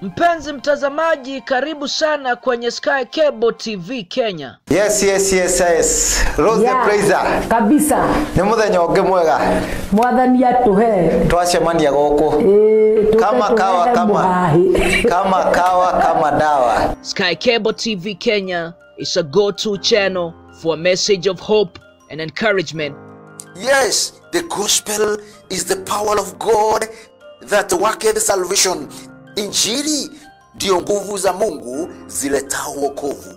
Mpenzi mtazamaji, karibu sana kwenye Sky Cable TV Kenya. Yes, yes, yes, yes. Rose the Praiser. Kabisa. Ni muthenya ungi mwega. Mwathani atuhe. Twacemania guku. Kama kawa kama. Kama kawa kama dawa. Sky Cable TV Kenya is a go-to channel for a message of hope and encouragement. Yes, the gospel is the power of God that worketh salvation. Injili ndio nguvu za Mungu ziletao wokovu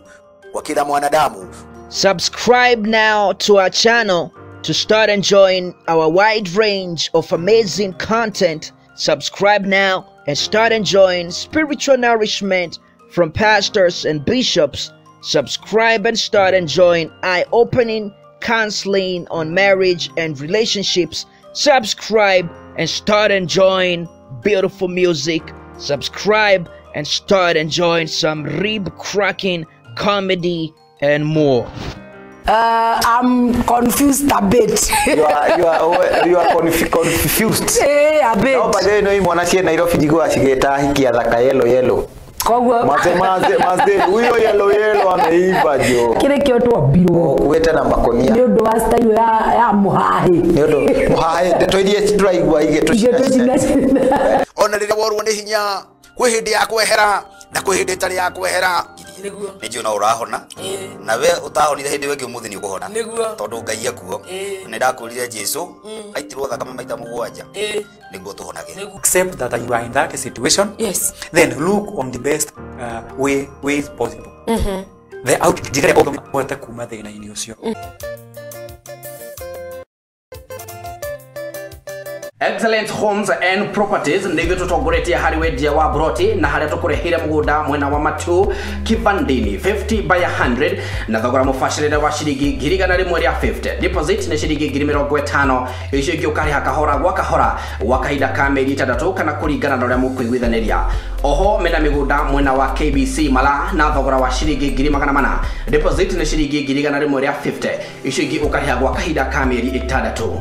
kwa kila mwanadamu. Subscribe now to our channel to start enjoying our wide range of amazing content. Subscribe now and start enjoying spiritual nourishment from pastors and bishops. Subscribe and start enjoying eye-opening counseling on marriage and relationships. Subscribe and start enjoying beautiful music. Subscribe and start enjoying some rib-cracking comedy and more. I'm confused a bit. You are confused. Eh, a bit. No, by the way, no mwana cie Nairobi jigua cigeta hiki athaka yellow yellow. Koguo maze maze maze huyo yellow yellow ameiva jo. Kile kio twambirwo kuwete na makonia. Ni undu wa style ya muhahi. Ni undu muhahi ndeto iria turaigua igitucina. Ona rĩrĩa worwo nĩ hinya kwĩ hĩndĩ ya kwehera na kwĩ hĩndĩ ĩtarĩ ya kwehera. Nĩ njũĩ no ũrahona na we ũtahonire hĩndĩ ĩyo ĩngĩ ũmũthĩ nĩ ũkũhona tondũ Ngai ekuo. Nĩ ndakwĩrire Jesũ aitirwo thakame maita mũgwanja nĩguo tũhonage. Accept that you are in that situation. Yes. Then look on the best way possible. The out njĩra ĩrĩa ũhote kuma thĩna-inĩ ũcio. Excellent Homes and Properties nĩguo tũtongoretie harĩ wendia wa broti na harĩa tũkũrehire mũgũnda mwena wa Matu Kivandini 50 by 100 na thogora mũbacĩrĩre wa ciringi 150. Deposit nĩ ciringi 50,000, icio ingĩ ũkarĩha kahora gwa kahora gwa kahinda ka mĩeri 6 kana kũringana na ũrĩa mũkũiguithanĩria. Oho mena mĩgũnda mwena wa KBC Mala na thogora wa ciringi 400. Deposit nĩ ciringi 150, icio ingĩ ũkarĩha gwa kahinda ka mĩeri 6.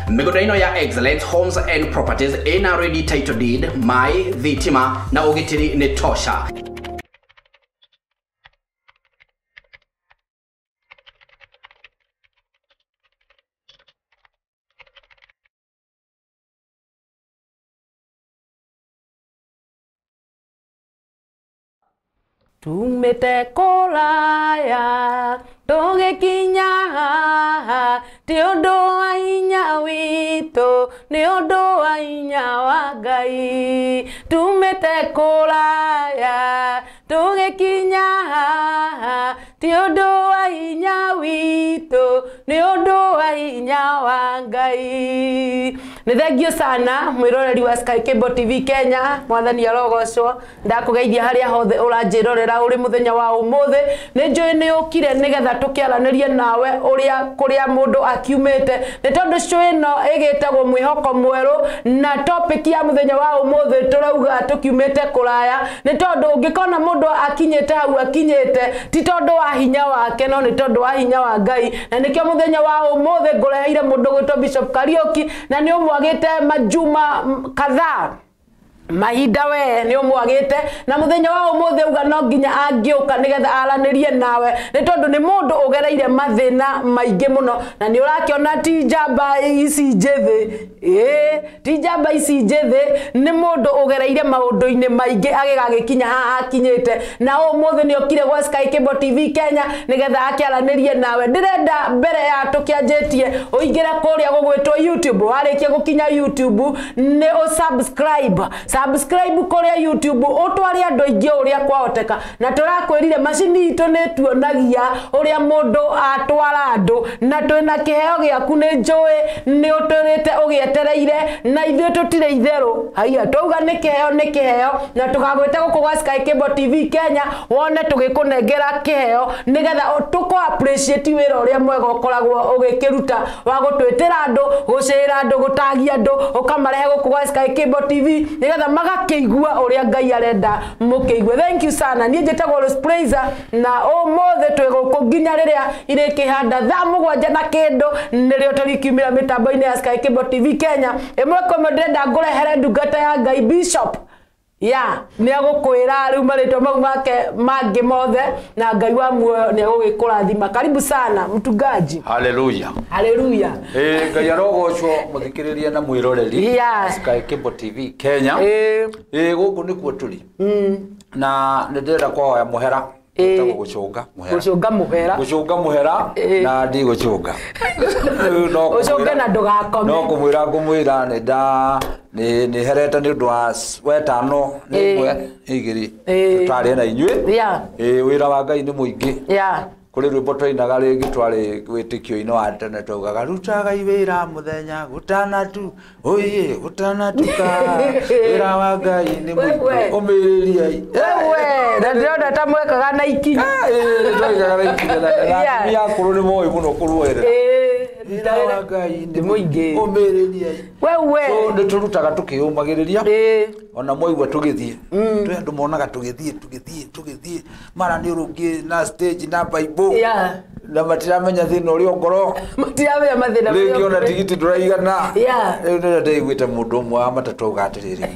Mĩgũnda ĩno ya Excellent Homes and Properties ĩna ready title deed, mai, thitima na ũgitĩri nĩ tosha. Tumete kũraya tũgĩkinya haha ti ũndũ wa hinya witũ nĩ ũndũ wa hinya wa Ngai. Tumete kũraya tũgĩkinya haha ti ũndũ wa hinya witũ nĩ ũndũ wa hinya wa Ngai. Nĩ thengio sana mwĩroreri wa Sky Cable TV Kenya, mwathani arogocwo. Ndakũgeithia harĩa hothe ũranjĩrorera ũrĩ mũthenya wa ũmũthĩ. Nĩ njũĩ nĩ ũkire nĩgetha tũkĩaranĩrie nawe ũrĩa kũrĩa mũndũ akiumĩte, nĩ tondũ show ĩno ĩgĩtagwo mwĩhoko mwerũ na topic ya mũthenya wa ũmũthĩ tũrauga tũkiumĩte kũraya, nĩ tondũ ũngĩkona mũndũ akinyĩte hau akinyĩte ti tondũ wa hinya wake no nĩ tondũ wa hinya wa Ngai. Na nĩkĩo mũthenya wa ũmũthĩ ngũreheire mũndũ gwĩtwo Bishop Kariuki, na nĩ ũmwagĩte majuma kadhaa mahinda we nĩ ũmwagĩte, na mũthenya wa ũmũthĩ uga no nginya angĩũka nĩgetha aranĩrie nawe, nĩ tondũ nĩ mũndũ ũgereire mathĩna maingĩ mũno, na nĩ ũrakĩona ti njamba ici njĩthĩ, ti njamba ici njĩthĩ, nĩ mũndũ ũgereire maũndũ-inĩ maingĩ agĩgagĩkinya haha akinyĩte, na ũmũthĩ nĩ okire gwa Sky Cable TV Kenya nĩgetha akĩaranĩrie nawe. Ndĩrenda mbere ya tũkĩanjĩtie ũingĩre kũrĩa gũgwĩtwo YouTube, warĩkia gũkinya YouTube nĩ ũsubscribe subscribe kũrĩa YouTube ũtware andũ aingĩ ũrĩa kwahoteka, na tũrakwĩrire macini itũ nĩ tuonagia ũrĩa mũndũ atwara andũ, na twĩna kĩheo gĩaku nĩ njũĩ nĩ ũtũrĩte ũgĩetereire, na ithuĩ tũtirĩ itherũ haiya twauga nĩ kĩheo nĩ kĩheo, na tũgagwĩta gũkũ gwa Sky Cable TV Kenya wone tũgĩkũnengera kĩheo nĩgetha tũkũ appreciate wĩra ũrĩa mwega ũkoragwo ũgĩkĩruta wa gũtwĩtĩra andũ, gũcĩra andũ, gũtagia andũ, ũkamarehe gũkũ gwa Sky Cable TV nĩgetha magakĩigua ũrĩa Ngai arenda mũkĩigue. Thank you sana. Niĩ njĩtagwo Rose Praiser na ũmũthĩ twĩ gũkũ nginya rĩrĩa irĩkĩhanda thaa mũgwanja na kĩndũ nĩrĩo tũrikiumĩra mĩtambo-inĩ ya Sky Cable TV Kenya. Ĩmwe kwa ĩmwe ndĩrenda ngũrehere ndungata ya Ngai Bishop Ya nĩ agũkwĩra rĩu marĩtwa mau make mangĩ mothe na Ngai wa muoyo nĩ agũgĩkũrathima. Karibu sana mchungaji. Haleluya. Haleluya. Ngai arogocwo muthikiriria na mwiroreri Sky Cable TV Kenya. Gũkũ nĩkuo tũrĩ na nĩ ndĩrenda kũhoya mũhera. Gũtagwo gũcũnga mũhera. Gũcũnga mũhera. Gũcũnga mũhera na ndigũcũnga. Ũcũnge na ndũgakome. No kũmwĩra ngũmwĩra nĩ nda nĩ herete nĩ ũndũ wa wetano nĩ ĩmwe igĩrĩ tũtarĩ na inyuĩ. Wĩra wa Ngai nĩ mũingĩ. Kũrĩ rwĩmbo twainaga rĩngĩ twarĩ wĩtĩkio-inĩ wa tene twaugaga rutagai wĩra mũthenya gũtanatu oiye gũtanatuka wĩra wa Ngai nĩ mũingĩ ũmĩrĩriai. Wewe na ndĩrona ta mwekaga na ikinya. Twekaga na ikinya na atumia akũrũ nĩ moĩ mũno kũrũerera. Wĩra wa Ngai nĩ mũingĩ ũmĩrĩriai. Wewe so nĩ tũrutaga tũkĩũmagĩrĩria ona mwaigua tũgĩthiĩ twĩ andũ monaga tũgĩthiĩ tũgĩthiĩ tũgĩthiĩ mara nĩ ũrũngĩ na stage na Bible na matiramenya thĩna ũrĩa ngoro matiramenya mathĩna rĩngĩ ona tigiti ndũraigana. Rĩu nĩ ndaiguĩte mũndũ ũmwe wa matatũ auga atĩrĩrĩ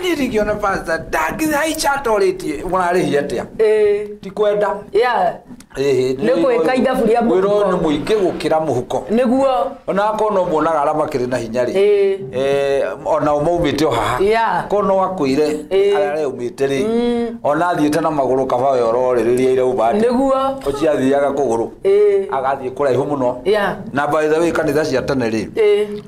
niĩ ndingĩona pastor ndangĩhaica atorĩtie mũrarĩhia atĩa ti kwenda nĩ gwĩka ithabu rĩa mũhuko. Wĩra nĩ mũingĩ gũkĩra mũhuko nĩguo ona akorwo no muonaga arĩa makĩrĩ na hinya rĩ ona o maumĩte o haha korwo no akwĩre arĩa areumĩte rĩ ona athiĩte na magũrũ kaba we ũrorĩrĩria irauma atĩa nĩguo ũcio athiaga kũgũrũ agathiĩ kũraihu mũno. Na by the way kanitha cia tene rĩ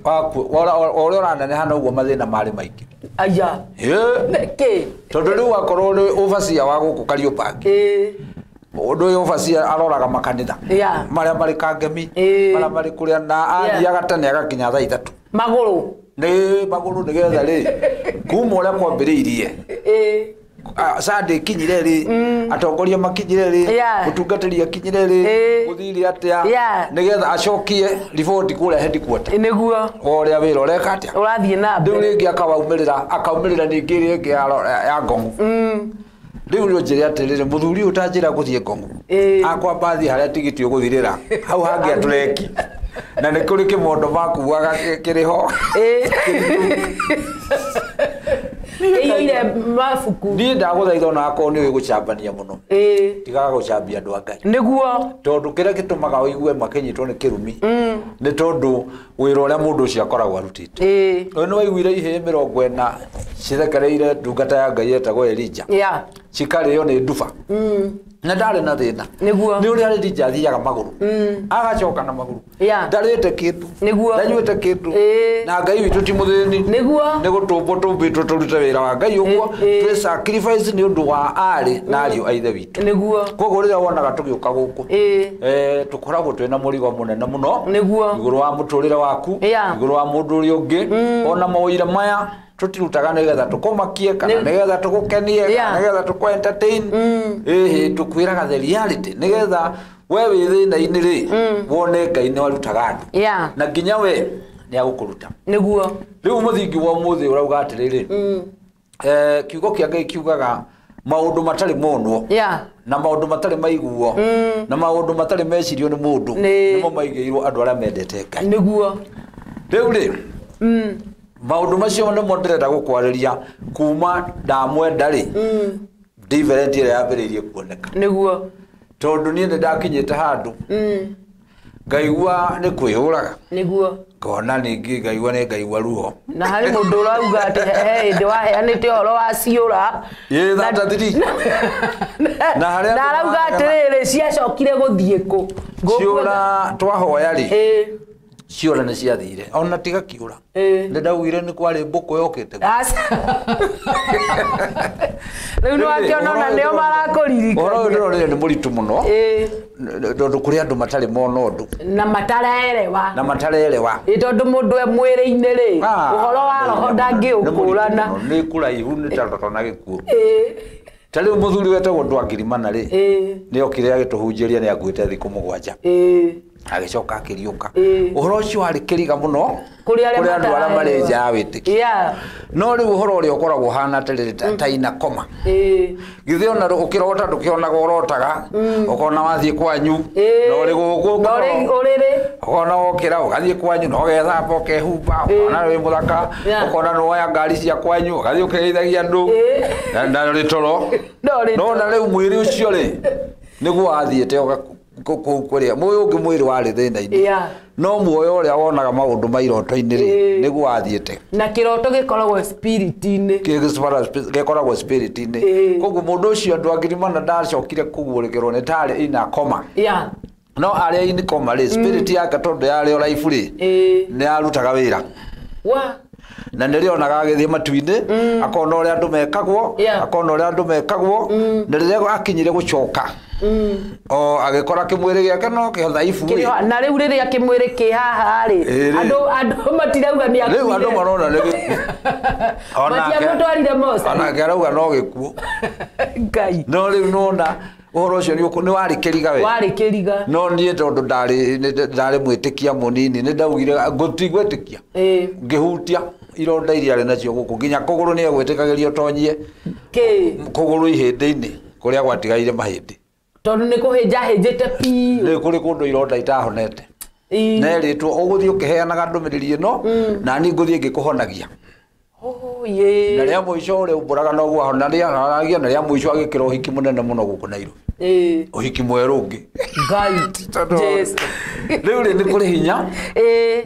o ũrĩa ũraneneha noguo mathĩna marĩ maingĩ. Aya nĩkĩ tondũ rĩu akorwo nĩ ũbacia wa gũkũ Kariũbangi ũndũ ũyũ ũbacia aroraga makanitha marĩa marĩ Kangemi marĩa marĩ kũrĩa na athiaga tene agakinya thaa 3 magũrũ nĩ magũrũ nĩgetha rĩ kuma ũrĩa kwambĩrĩirie Sunday kinyire rĩ atongoria makinyire rĩ mũtungatĩri akinyire rĩ gũthire atĩa nĩgetha acokie riboti kũrĩa headquarter nĩguo o ũrĩa wĩra ũreka atĩa ũrathiĩ na mbere. Rĩu rĩngĩ akaumĩrĩra ningĩ ĩrĩa ĩngĩ ya Ngong'u. Rĩu nĩ ũnjĩre atĩrĩrĩ mũthuri ũyũ ũtanjĩra gũthiĩ Ngong'u akwamba athiĩ harĩa tigiti ũgũthirĩra hau hangĩ atũreki na nĩ kũrĩ kĩmondo makuaga kĩrĩ ho ĩiyũire mabuku. Niĩ ndagũthaitha ona akorwo nĩ ũĩ gũcambania mũno tigaga gũcambia andũ a Ngai nĩguo tondũ kĩrĩa gĩtũmaga ũigue makĩnyitwo nĩ kĩrumi nĩ tondũ wĩra ũrĩa mũndũ ũcio akoragwo arutĩte. Ũyũ nĩ waiguire ihĩĩ 40 cithekereire ndungata ya Ngai yetagwo Elija cikarĩo nĩ nduba na ndarĩ na thĩna nĩguo nĩ ũrĩa Elija athiaga magũrũ agacoka na magũrũ ndarĩte kĩndũ ndanyuĩte kĩndũ na Ngai witũ ti mũthĩni nĩguo nĩ gũtũmbwo tũmbĩtwo tũrute wĩra wa Ngai ũguo twĩ sacrifice nĩ ũndũ wa aarĩ na ariũ a ithe witũ nĩguo. Koguo rĩrĩa wonaga tũgĩũka gũkũ tũkoragwo twĩna mũrigo mũnene mũno nĩguo igũrũ wa mũtũrĩre waku igũrũ wa mũndũ ũrĩa ũngĩ ona maũira maya tũtirutaga nĩgetha tũkũmakie kana nĩgetha tũgũkenie kana nĩgetha tũkũ entertain tũkwĩraga the reality nĩgetha we wĩ thĩna-inĩ rĩ wone Ngai nĩ arutaga andũ na nginya we nĩ agũkũruta nĩguo. Rĩu mũthingi wa ũmũthĩ ũrauga atĩrĩrĩ kiugo kĩa Ngai kiugaga maũndũ matarĩ monwo na maũndũ matarĩ maiguo na maũndũ matarĩ mecirio nĩ mũndũ nĩmo maigĩirwo andũ arĩa mendete Ngai nĩguo. Rĩu rĩ maũndũ macio nĩmo ndĩrenda gũkwarĩria kuma ndamwenda rĩ different ĩrĩa yambĩrĩirie kuoneka nĩguo tondũ niĩ nĩ ndakinyĩte handũ ngaigua nĩ kwĩhũraga nĩguo ngona ningĩ ngaigua nĩ ngaigua ruo na harĩ mũndũ ũrauga atĩ he hĩndĩ waheanĩte ũhoro wa ciũra ĩ 33 na harĩa na arauga atĩrĩrĩ ciacokire gũthiĩ kũ ciũra twahoya rĩ ciũra nĩ ciathire ona tiga kiũra nĩ ndaugire nĩ kwarĩ mbũkũ yokĩte rĩu nĩ wakĩona ona nĩo marakũririkania ũhoro ũyũ ndĩrorire nĩ mũritũ mũno tondũ kũrĩ andũ matarĩ mona ũndũ na matarerewa na matarerewa tondũ mũndũ e mwĩrĩ-inĩ rĩ ũhoro wa roho ndangĩũkũrana nĩ kũraihu nĩ ta ndoto na gĩkuũ ta rĩu mũthuri wetagwo Ndwangirimana rĩ nĩ okire agĩtũhunjĩria nĩ akuĩte thikũ 7 Agĩcoka akĩriũka. Ũhoro ũcio warĩ kĩriga mũno Kũrĩ arĩa kũrĩ andũ arĩa marĩ nja ya wĩtĩkio. Yeah. No rĩu ũhoro ũrĩa ũkoragwo ũhana atĩrĩrĩ ta ina koma. Githĩ ona ũkĩrota ndũkĩonaga ũrotaga, ũkona wathiĩ kwanyu na ũrĩ gũkũ Na ũrĩrĩ. Ũkona wokĩra ũgathiĩ kwanyu na ũgethamba ũkehumba, ũkona wĩ mũthaka, ũkona nĩ woya ngari cia kwanyu ũgathiĩ ũkĩgeithagia andũ na ũrĩ toro. Na ũrĩ No na rĩu mwĩrĩ ũcio rĩ nĩguo wathiĩte kũu kũrĩa mũyũ ũngĩ mwĩrĩ warĩ thĩna-inĩ. No muoyo ũrĩa wonaga maũndũ ma iroto-inĩ rĩ nĩguo wathiĩte. Na kĩroto gĩkoragwo spirit-inĩ. Gĩkoragwo spirit-inĩ. Koguo mũndũ ũcio andũ a ngiri mana ndacokire kũguũrĩkĩrwo nĩ tarĩ ina koma. No arĩa in coma rĩ, spirit yake tondũ yarĩ o life rĩ, nĩ yarutaga wĩra. Na nĩrĩo onaga agĩthiĩ matu-inĩ, akona ũrĩa andũ mekagwo, akona ũrĩa andũ mekagwo, na rĩrĩa akinyire gũcoka, o agĩkora kĩmwĩrĩ gĩake no kĩthaifu rĩ. Kĩrĩ na rĩu rĩrĩa kĩmwĩrĩ kĩ haha rĩ, andũ matirauga nĩ Rĩu andũ akuire. marona nĩ gĩkuũ. Matiamũtwarire mocarĩ. Onake arauga no gĩkuũ. Ngai. No rĩu nona ũhoro ũcio nĩ warĩ kĩriga we. Warĩ kĩriga. No niĩ tondũ ndarĩ mwĩtĩkia mũnini nĩ ndaugire ngũtigwĩtĩkia. Ngĩhutia ironda iria arĩ nacio gũkũ nginya kũgũrũ nĩ egwĩtĩkagĩria ũtonyie. Kĩ? Kũgũrũ ihĩndĩ-inĩ kũrĩa gwatigaire mahĩndĩ. Tondũ nĩ kũhĩnja hĩnjĩte biũ. Nĩ kũrĩ kũndũ ironda itahonete. Nerĩtwo ũgũthiĩ ũkĩheanaga ndũmĩrĩri ĩno na niĩ ngũthiĩ ngĩkũhonagia. Na rĩa mũico ũrĩa umbũraga noguo ahonagia, na rĩa mũico agĩkĩra ũhiki mũnene mũno gũkũ Nairobi. Ũhiki mwerũ ũngĩ. Ngai. Jesu. Rĩu rĩ nĩ kũrĩ hinya.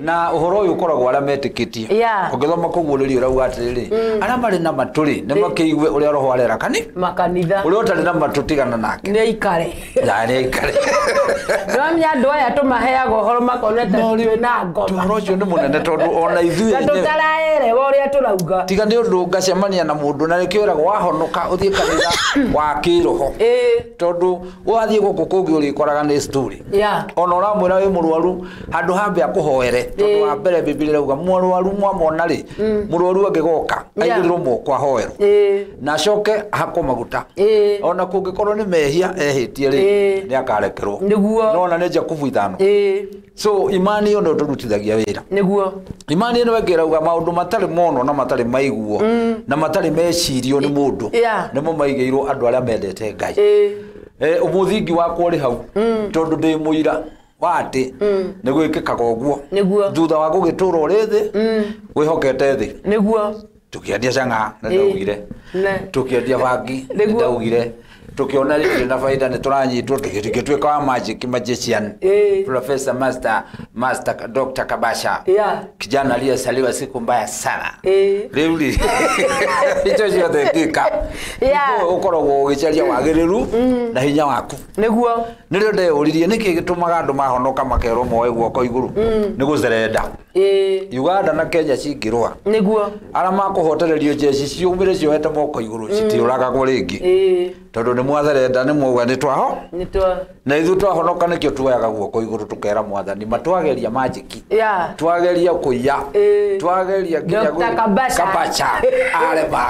Na ũhoro ũyũ ũkoragwo arĩa metĩkĩtie. Ũngĩthoma kũguũrĩrio ũrauga atĩrĩrĩ, arĩa marĩ na matũ rĩ, nĩ makĩigue ũrĩa roho arera makanitha. Ũrĩa ũtarĩ na matũ tigana nake. Nĩ aikare. Na nĩ aikare. Nĩwamenya andũ aya tũmaheaga ũhoro makona ta twĩ na ngoma. Ũhoro ũcio nĩ mũnene tondũ ona ithuĩ Na enyewe. tũtaraerewa ũrĩa tũrauga. Tiga nĩ ũndũ ngacemania na mũndũ na nĩkĩo wĩragwo wahonoka ũthiĩ kanitha wa kĩroho. Tondũ wathiĩ gũkũ kũngĩ ũrĩkoraga nĩ story. Ona ũramwĩra wĩ mũrwaru handũ hambe akũhoere tondũ wa mbere Biblia ĩrauga mũrwaru mwamona rĩ, mũrwaru angĩgoka aigĩrĩrwo moko ahoerwo. Na acoke ahakwo maguta. Ona kũngĩkorwo nĩ mehia ehĩtie rĩ, nĩ akarekerwo. Nĩguo. No ona nĩ Jakubu 5. So imani ĩyo nĩyo tũrutithagia wĩra. Nĩguo. Imani ĩno ĩngĩ ĩrauga maũndũ matarĩ monwo na matarĩ maiguo na matarĩ mecirio nĩ mũndũ nĩmo maigĩirwo andũ arĩa mendete Ngai. Mũthingi wakwa ũrĩ hau tondũ ndĩ mũira wa atĩ nĩ gwĩkĩkaga ũguo. Nĩguo. Thutha wa gũgĩtũra ũrĩ thĩ, wĩhokete thĩ. Nĩguo. Tũkĩendia chang'aa nĩ ndaugire. Tũkĩendia bangi nĩ ndaugire. Tukiona rĩrĩ na faida nĩ tũranyitwo tũgĩtuĩka wa magic magician. Professor Master Dr. Kabasha. Kijana aliyesaliwa siku mbaya sana. Rĩu rĩ icio ciothe ngĩka. Ũkoragwo ũgĩcaria wagĩrĩru na hinya waku. Nĩguo. Nĩrĩo ndeyũririe nĩkĩ gĩtũmaga andũ mahonoka makerwo moe guoko igũrũ. Nĩ gũcerenda. Uganda na Kenya cingĩrũa. Nĩguo. Arĩa makũhotererio jeshi ciumĩre cioete moko igũrũ citiũragagwo rĩngĩ. Tondũ nĩ mwatherenda nĩ mwauga nĩ twaho. Nĩ twa. Na ithuĩ twahonoka nĩkĩo tuoyaga guoko igũrũ tũkera mwathani matwageria magic. Twageria kũiya. Twageria nginya Dr. Kabasha. Kabasha arema.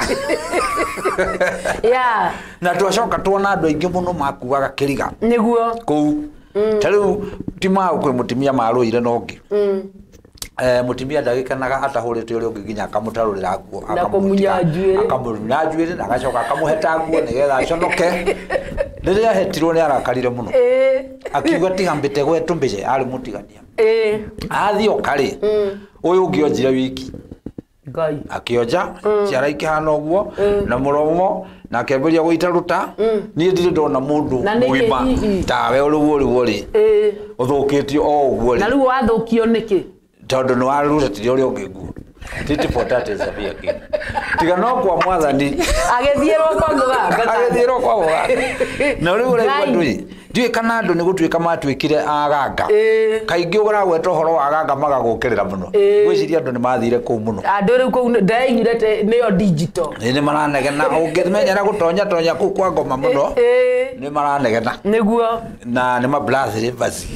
Na twacoka tuona andũ aingĩ mũno makuaga kĩriga. Nĩguo. Kũu. Ta rĩu ti mau kwĩ mũtumia marũire na ũngĩ. Mũtumia ndagĩkenaga atahũrĩte ũrĩa ũngĩ nginya akamũtarũrĩra nguo, Na kũmunya njuĩrĩ. Akamũmunya njuĩrĩ na agacoka akamũheta nguo nĩgetha aconoke. Rĩrĩa ahetirwo nĩ arakarire mũno. Akiuga tiga mbĩte gwetũ mbĩce arĩ mũtigania. Athiĩ oka rĩ, ũyũ ũngĩ onjire wiki. Ngai. Akĩonja ciara ikĩhana ũguo na mũromo na akĩambĩrĩria gũita rũta. Niĩ ndirĩ ndona mũndũ Na nĩkĩ mũgima hihi? tawe ũrĩ ũguo rĩ. Ũthũkĩtio o ũguo rĩ. Na rĩu wathũkio nĩkĩ? Tondũ nĩ warutĩtire ũrĩa ũngĩ nguo. Titi for that is a big game. Tiga no kwa mwathani. Agĩthiĩrwo kwa mũganga. Agĩthiĩrwo kwa mũganga. Na rĩu ũraigua andũ ĩ, ndiũĩ kana andũ nĩ gũtuĩka matuĩkire aganga. Kaingĩ ũragweta ũhoro wa aganga magagũkĩrĩra mũno. Ngwĩciria andũ nĩ mathire kũu mũno. Andũ rĩu kũu ndĩraiguire atĩ nĩyo digital. Ĩ, nĩ maranegena. Ũngĩmenyera gũtonya tonya kũu kwa ngoma mũno, nĩ maranegena. Nĩguo. Na nĩ mablathĩ basi.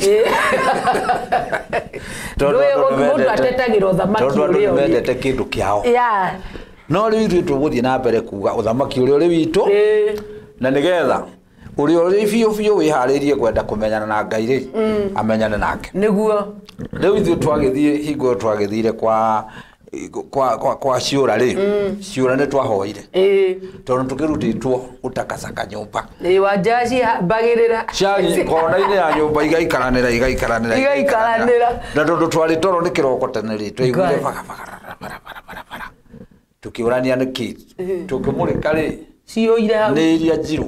Tondũ Ndũĩ andũ nĩ mũndũ mendete- atetagĩra ũthamaki tondũ andũ ũrĩa nĩ ũrĩ. mendete kĩndũ kĩao. No rĩu ithuĩ tũgũthiĩ na mbere kuga ũthamaki ũrĩa ũrĩ witũ, na nĩgetha Ũrĩa ũrĩ biũ biũ wĩharĩirie kwenda kũmenyana na Ngai rĩ, amenyane nake. Nĩguo. Rĩu ithuĩ twagĩthiĩ hingo ĩyo twagĩthire kwa ciũra rĩ, ciũra nĩ twahoire tondũ tũkĩrutĩtwo gũtakacaka nyũmba. Ĩĩ, wanja cihambagĩrĩra. Cia kona-inĩ ya nyũmba igaikaranĩra igaikaranĩra Igaikaranĩra. Na tondũ twarĩ toro nĩ kĩroko tene rĩ, twaiguire Ngai. baga baga bara bara bara bara, tũkĩũrania nĩkĩ, tũkĩmũrĩka rĩ, Ciyũire hau. Nĩ iria njirũ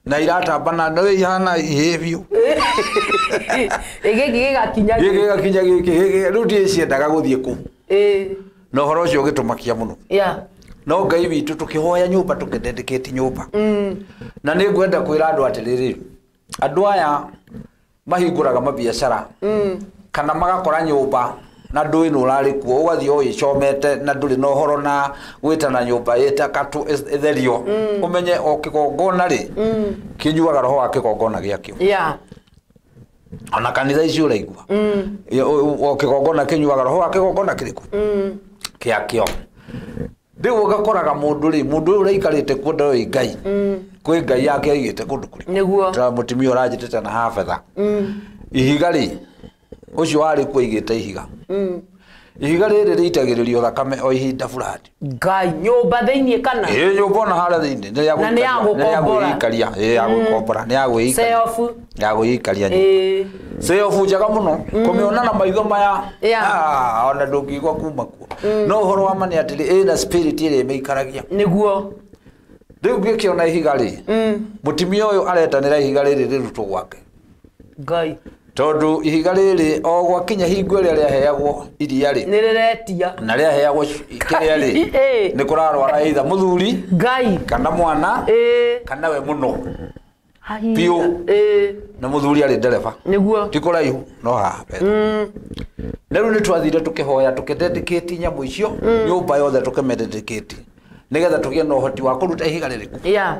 na iratambana no ihana ihĩ biũ. Ĩ, gĩkĩ gĩgakinya. Gĩkĩ gĩgakinya gĩkĩ gĩkĩ, rĩu ndiĩ ciendaga gũthiĩ kũu. Na ũhoro ũcio ũgĩtũmakia mũno. No Ngai witũ, tũkĩhoya nyũmba, tũkĩdedicate nyũmba. Na nĩ ngwenda kwĩra andũ atĩrĩrĩ, andũ aya mahingũraga mabiacara kana magakora nyũmba na ndũĩ nĩ ũrarĩ kuo, ũgathiĩ o wĩcomete na ndũrĩ na ũhoro na gwĩtana nyũmba ĩtakatũ ĩtherio, ũmenye o kĩgongona rĩ, kĩnyuaga roho wa kĩgongona gĩakĩo. Ona kanitha ici ũraigua, o kĩgongona kĩnyuaga roho wa kĩgongona kĩrĩkũ kĩakĩo. Rĩu ũgakoraga mũndũ rĩ, mũndũ ũyũ ũraikarĩte kuo ndoĩ Ngai, kwĩ Ngai yake aigĩte kũndũ kũrĩkũ. Nĩguo. Ta mũtumia ũranjĩtĩte na haha betha ihiga rĩ, ũcio warĩ kuo aigĩte ihiga. Ihiga rĩrĩ rĩitagĩrĩrio thakame o ihinda fulani. Ngai, nyũmba thĩiniĩ kana? Ĩ, nyũmba ona harĩa thĩinĩ nĩ ya Na nĩ ya gũikaria, nĩ ya gũkombora. gwĩikaria, ĩ, ya gũkombora, nĩ ya gwĩikaria. Seofu. Ya gwĩikaria nyũmba. Seofu njega mũno kũmĩona na maitho maya. Ah, ona ndũngĩigua kuma kuo. No ũhoro wa ma nĩ atĩrĩ, ĩna spirit ĩrĩa ĩmĩikaragia. Nĩguo. Rĩu ngĩkĩona ihiga rĩ, mũtumia ũyũ aretanĩra ihiga rĩrĩ rĩrutwo gwake. Ngai. Tondũ ihiga rĩrĩ o gwakinya hingo ĩrĩa rĩaheagwo iria rĩ, Nĩ rĩretia. Na rĩaheagwo kĩrĩa rĩ, nĩ kũrarwara either mũthuri Ngai. kana mwana kana we mũno. Haiya. Biũ. Na mũthuri arĩ ndereba. Nĩguo. Ti kũraihu no haha mbere. Na rĩu nĩ twathire tũkĩhoya, tũkĩdedicate nyamũ icio, nyũmba yothe tũkĩmededicate nĩgetha tũgĩe na ũhoti wa kũruta ihiga rĩrĩkũ.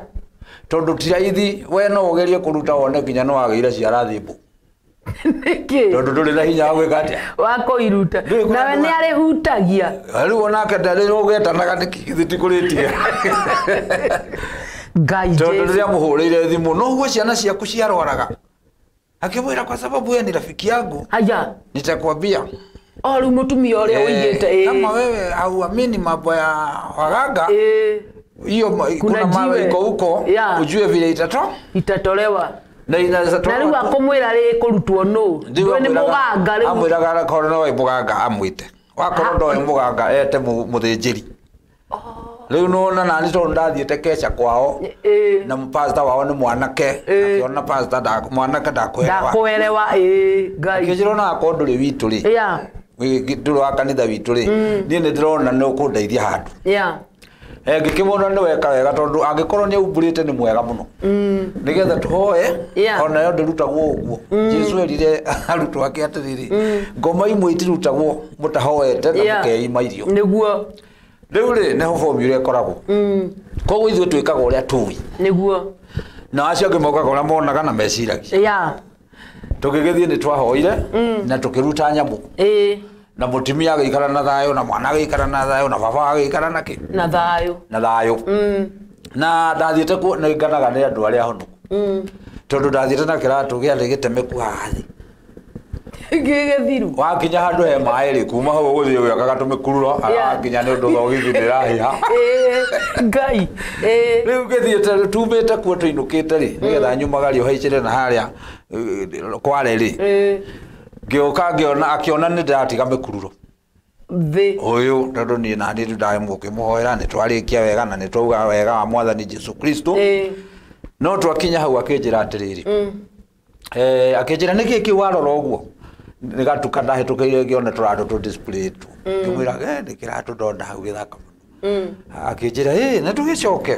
Tondũ ti raithi, we no ũgerie kũruta wone nginya no wagĩire ciara thimũ. Nĩkĩ? Tondũ ndũrĩ na hinya wa gwĩka atĩa? Wa kũiruta. Ndũĩ kũrĩa Nawe nĩ arĩhutagia. Rĩu onake ndarĩ ũgetanaga nĩkĩ githĩ ti kũrĩtie. Ngai Tondũ Jesu. rĩrĩa mũhũrĩire thimũ, noguo ciana ciaku ciarwaraga, akĩmwĩra kwa sababu wewe ni rafiki yangu, Haya. nitakwambia. O rĩu mũtumia ũrĩa ũigĩte, Kama wewe hauamini mambo ya waganga, hiyo Kuna kuna mawe jiwe. iko huko, ujue vile itato Itatolewa. Na inaweza Na rĩu akũmwĩra rĩ kũrutwo nũ? Ndũĩ nĩ mũganga rĩu. Amwĩraga korwo no mũganga amwĩte, wakorwo ndoĩ mũganga ete mũthĩnjĩri. Rĩu nĩwona nani, tondũ ndathiĩte keca kwao na pastor wao nĩ mwanake, akĩona pastor mwanake ndakũherewa. Ndakũerewa, ĩ, Ngai. Akĩnjĩra ona akorwo ndũrĩ witũ rĩ, ndũrĩ wa kanitha witũ rĩ, niĩ nĩ ndĩrona nĩ ũkũndeithia handũ. Ngĩkĩmwona nĩ weka wega, tondũ angĩkorwo nĩ aumbũrĩte nĩ mwega mũno, nĩgetha tũhoe. Onayo ndĩrutagwo ũguo. Jesu erire arutwo ake atĩrĩrĩ, ngoma imwe itirutagwo mũtahoete na mũkeima irio. Nĩguo. Rĩu rĩ, nĩho formula ĩkoragwo. Koguo ithuĩ twĩkaga ũrĩa tũĩ, Nĩguo. na acio angĩ mokaga ũrĩa monaga na meciragia. Tũgĩgĩthiĩ nĩ twahoire na tũkĩruta nyamũ, na mũtumia agĩikara na thayũ, na mwana agĩikara na thayũ, na baba agĩikara na kĩ? Na thayũ. Na thayũ. Na ndathiĩte kuo nĩ nganaga nĩ andũ arĩa honoku, tondũ ndathiĩte na kĩratũ gĩarĩ gĩtemeku haha thĩ. Gĩgĩthiru. Wakinya handũ he maĩ rĩ, kuma hau ũgũthiĩ ũgĩakaga tũmĩkururo agakinya nĩ ũndũ thogithi nĩ ĩrahĩha. Ngai. Rĩu ngĩthiĩte tumĩte kuo tũinũkĩte rĩ, nĩgetha nyumagarie ũhaicĩre na harĩa kware rĩ, ngĩũka ngĩona akĩona nĩ ndĩratiga mĩkururo Thĩ. Ũyũ tondũ niĩ naniĩ rĩu ndamũkĩmũhoera, nĩ twarĩkia wega na nĩ twauga wega wa mwathani Jesu Kristo. No twakinya hau akĩnjĩra atĩrĩrĩ, akĩnjĩra nĩkĩ kĩu warora ũguo, nĩ gatuka ndahĩtũkĩire ngĩona tũratũ tũ display tu. Ngĩmwĩra, nĩ kĩratũ ndona hau gĩthaka mũno. Akĩnjĩra, ĩ, na tũgĩcoke.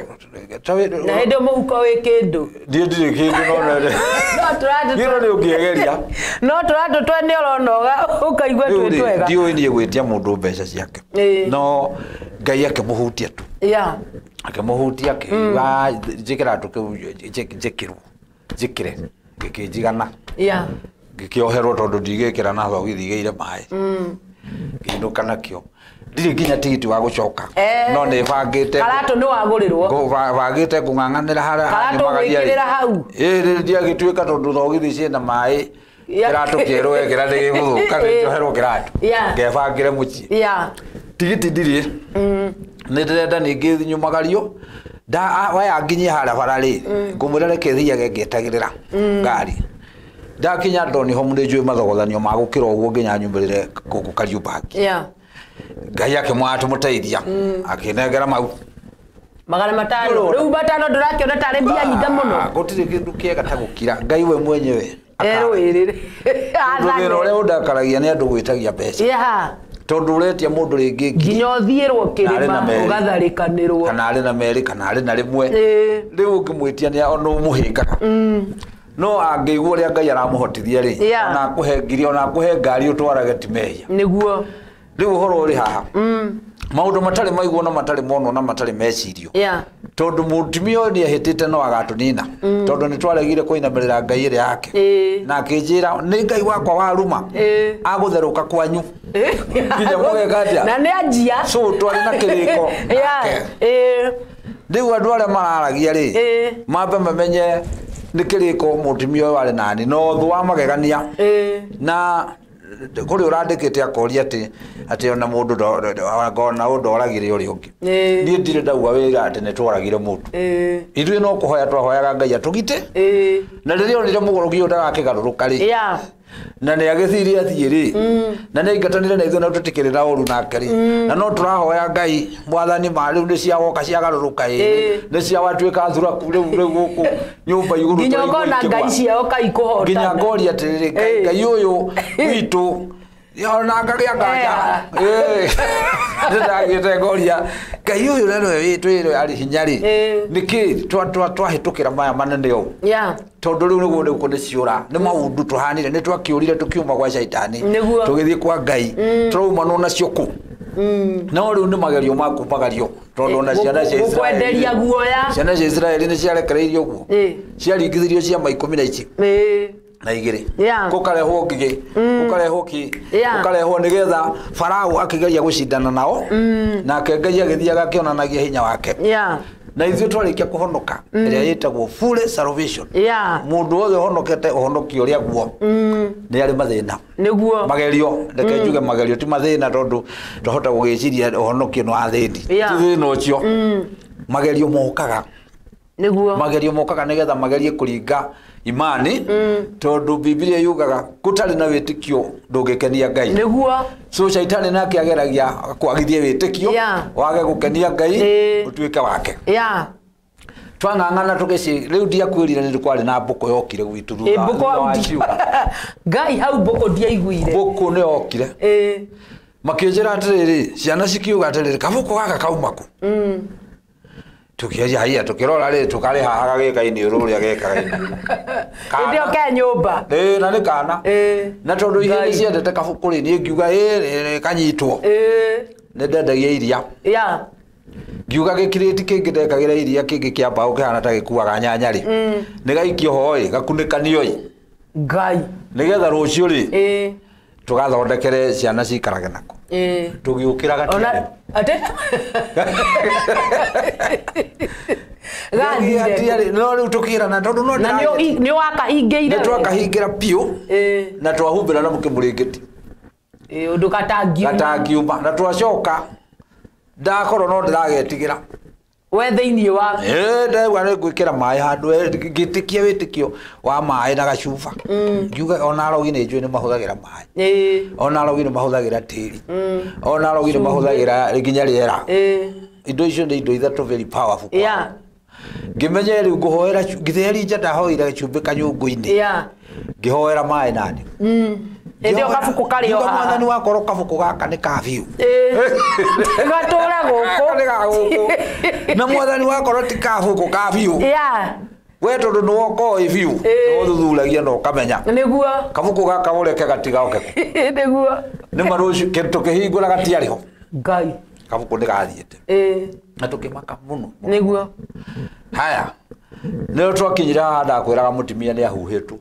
Na hĩndĩ ĩyo mũhuko wĩ kĩndũ? Ndiĩ ndirĩ kĩndũ, no No tũratũ. Niĩ no nĩ ũngĩegeria. No tũratũ twene ũrona ũkaigua Rĩu twĩ rĩ, twega. ndiũĩ niĩ gwĩtia mũndũ mbeca ciake, no Ngai akĩmũhutia tu. Akĩmũhutia, akĩigua njĩkĩratũ kĩu njĩkĩrwo njĩkĩre, gĩkĩnjigana. Ngĩkĩoherwo tondũ ndigĩkĩra na thogithi igĩire maĩ. Ngĩinũka nakĩo. Ndirĩ nginya tigiti wa gũcoka. No nĩ bangĩte. Karatũ nĩ wagũrĩrwo. Bangĩte kũng'ang'anĩra harĩa Karatũ gwĩkĩrĩra hau. Ĩĩ rĩrĩ ndiagĩtuĩka tondũ thogithi ciĩna maĩ. Kĩratũ kĩerũ wekĩra nĩ gĩgũthũka nĩ njoherwo kĩratũ. Ngebangĩre mũciĩ. Tigiti ndirĩ. Nĩ ndĩrenda ningĩ nyumagario. Waya nginyie harĩa bara rĩ, ngũmwĩra reke thiage ngĩetagĩrĩra ngari. Ndakinya Donholm nĩ njũĩ mathogothanio ma gũkĩra ũguo nginya nyumĩrĩre gũkũ Kariubangi. Ngai akĩmũteithia akĩnengera mau 500. Rĩu 500 ndũrakĩona tarĩ mbia nyingĩ mũno. Gũtirĩ kĩndũ kĩega ta gũkira. Ngai we mwenyewe erũĩrĩre. Wĩra ũrĩa ũndakaragia nĩ andũ gwĩtagia mbeca. Tondũ ũretia mũndũ rĩngĩ nginya ũthiĩrwo kĩrĩma ũgatharĩkanĩrwo. Kana arĩ na merĩ kana arĩ na rĩmwe. Rĩu ũngĩmwĩtia nĩ ona ũmũhĩngaga. No angĩigua ũrĩa Ngai aramũhotithia rĩ, ona akũhe ngiri ona akũhe ngari ũtwarage ti mehia. Nĩguo. Rĩu ũhoro ũrĩ haha. Maũndũ matarĩ maiguo na matarĩ monwo na matarĩ mecirio. Tondũ mũtumia ũyũ nĩ ehĩtĩte no agatũnina. Tondũ nĩ twaregire kũinamĩrĩra Ngai ĩrĩa yake. Na akĩnjĩra nĩ Ngai wakwa waruma. Agũtherũka kwanyu. Nginya mũgeka atĩa? Na nĩ anjia. So twarĩ na kĩrĩko. Rĩu andũ arĩa mararagia rĩ, mambe mamenye nĩ kĩrĩko mũtumia ũyũ arĩ nani. No thũ wa magegania. Na kũrĩ ũrandĩkĩte akoria atĩ ona mũndũ ona ũndoragire ũrĩa ũngĩ. Niĩ ndirĩ ndauga wĩra atĩ nĩ tworagire mũndũ. Ithuĩ no kũhoya twahoyaga Ngai atũgite. Na rĩrĩa onire mũgũrũki ũyũ ndarakĩgarũrũka rĩ, na nĩ agĩthire athiĩ rĩ, na nĩ aingatanire na ithuĩ na tũtikĩrĩ na ũru nake rĩ, na no tũrahoya Ngai mwathani ma rĩu nĩ ciawoka ciagarũrũka ĩ, nĩ ciawatuĩka thuraku rĩu rĩu gũkũ nyũmba igũrũ nginya ũkona Ngai ciaoka ikũhotana. Nginya ngoria atĩrĩrĩ, Ngai ũyũ witũ ona ngagĩa nganja. Ndĩragĩte ngoria Ngai ũyũ rero witũ arĩ hinya rĩ, nĩkĩ twahĩtũkĩra maya manene ũũ? Tondũ rĩu nĩguo nĩguo nĩ ciũra nĩ maũndũ tũhanire nĩ twakĩũrire tũkiuma gwa caitani tũgĩthiĩ kwa Ngai tũraumanwo nacio kũ. No rĩu nĩ magerio ma kumagario tondũ ona ciana cia Isiraeli gũkwenderia guoya. Ciana cia Isiraeli nĩ ciarekereirio ũguo. Ciaringithirio ciama 12 na igĩrĩ. Gũkarehwo ngigĩ, gũkarehwo kĩ, gũkarehwo nĩgetha Farao akĩgeria gũcindana nao, nake Ngai agĩthiaga akĩonanagia hinya wake. Na ithuĩ twarĩkia kũhonoka ĩrĩa ĩtagwo full salvation. Mũndũ wothe ũhonokete ũhonokio ũrĩa guo nĩ arĩ mathĩna. Nĩguo. Magerio, reke njuge magerio ti mathĩna tondũ twahota gũgĩciria ũhonokio nĩ wa thĩni. Ti thĩna ũcio. Magerio mokaga. Nĩguo. Magerio mokaga nĩgetha magerie kũringa imani tondũ Biblia yugaga gũtarĩ na wĩtĩkio ndũngĩkenia Ngai. Nĩguo. So caitani nake ageragia kwagithia wĩtĩkio wage gũkenia Ngai ũtuĩke wake. Twang'ang'ana tũgĩci rĩu ndiakwĩrire nĩ kwarĩ na mbũkũ yokire gwitũ thutha wa ciuga. Ngai hau mbũkũ ndiaiguire. Mbũkũ nĩ yokire. Makĩnjĩra atĩrĩrĩ, ciana cikiuga atĩrĩrĩ, kabũkũ gaka kauma kũ? Tukiaria haiya tukirora rĩ tukarĩ haha gagĩka-inĩ ũrĩa gekaga. Hĩndĩ ĩyo ke nyũmba. Na nĩ kana. Na tondũ ihĩĩ nĩ ciendete kabũkũ rĩ, niĩ ngiuga ĩ kanyitwo. Nĩ ndendagia iria. Ngiuga gĩkirĩti kĩngĩ ndekagĩra iria kĩngĩ kĩa mbaũ kĩhana ta gĩkuaga nyanya rĩ. Nĩ gaikio ho ĩ, gakunĩkanio ĩ. Ngai. Nĩgetha rũciũ rĩ, tũgathondekere ciana ciikarage nako. Tũgĩũkĩra gatiarĩ. Atĩ? Gatiarĩ. No rĩu tũkĩrana tondũ no Na nĩ wakahingĩire. Nĩ twakahingĩra biũ na twahumbĩra na mũkĩmũrĩngĩti. Ũndũ gatangiuma. Gatangiuma. Na twacoka ndakorwo no ndĩragetigĩra. We thĩinĩ wa ndauga nĩ ngwĩkĩra maĩ handũ ngĩtĩkia wĩtĩkio wa maĩ na gacuba. Ngiuga ona arogi nĩ njũĩ nĩ mahũthagĩra maĩ. Ona arogi nĩ mahũthagĩra tĩri. Ona arogi nĩ mahũthagĩra nginya rĩera. Indo icio nĩ indo ithatũ very powerful. Ngĩmenya rĩu ngũhoera gĩtheri nja ndahoire cumbĩ kanyũngũ-inĩ. Ngĩhoera maĩ nani. Hĩndĩ ĩyo kabuku karĩ o haha. Mwathani wakorwo kabuku gaka nĩ ka biũ. Gatũre gũkũ. Nĩ ga gũkũ. Na mwathani wakorwo ti kabuku ka biũ. We tondũ nĩ wokoĩ biũ, nĩ ũthuthuragia na ũkamenya. Nĩguo. Kabuku gaka ũreke gatigoke kũ. Nĩguo. Nĩ ma rũciũ tũkĩhingũra gatiarĩ ho. Ngai. Kabuku nĩ gathiĩte. Na tũkĩmaka mũno. Nĩguo. Haya. Nĩo twakinyire haha ndakwĩraga mũtumia nĩ ahuhĩtwo.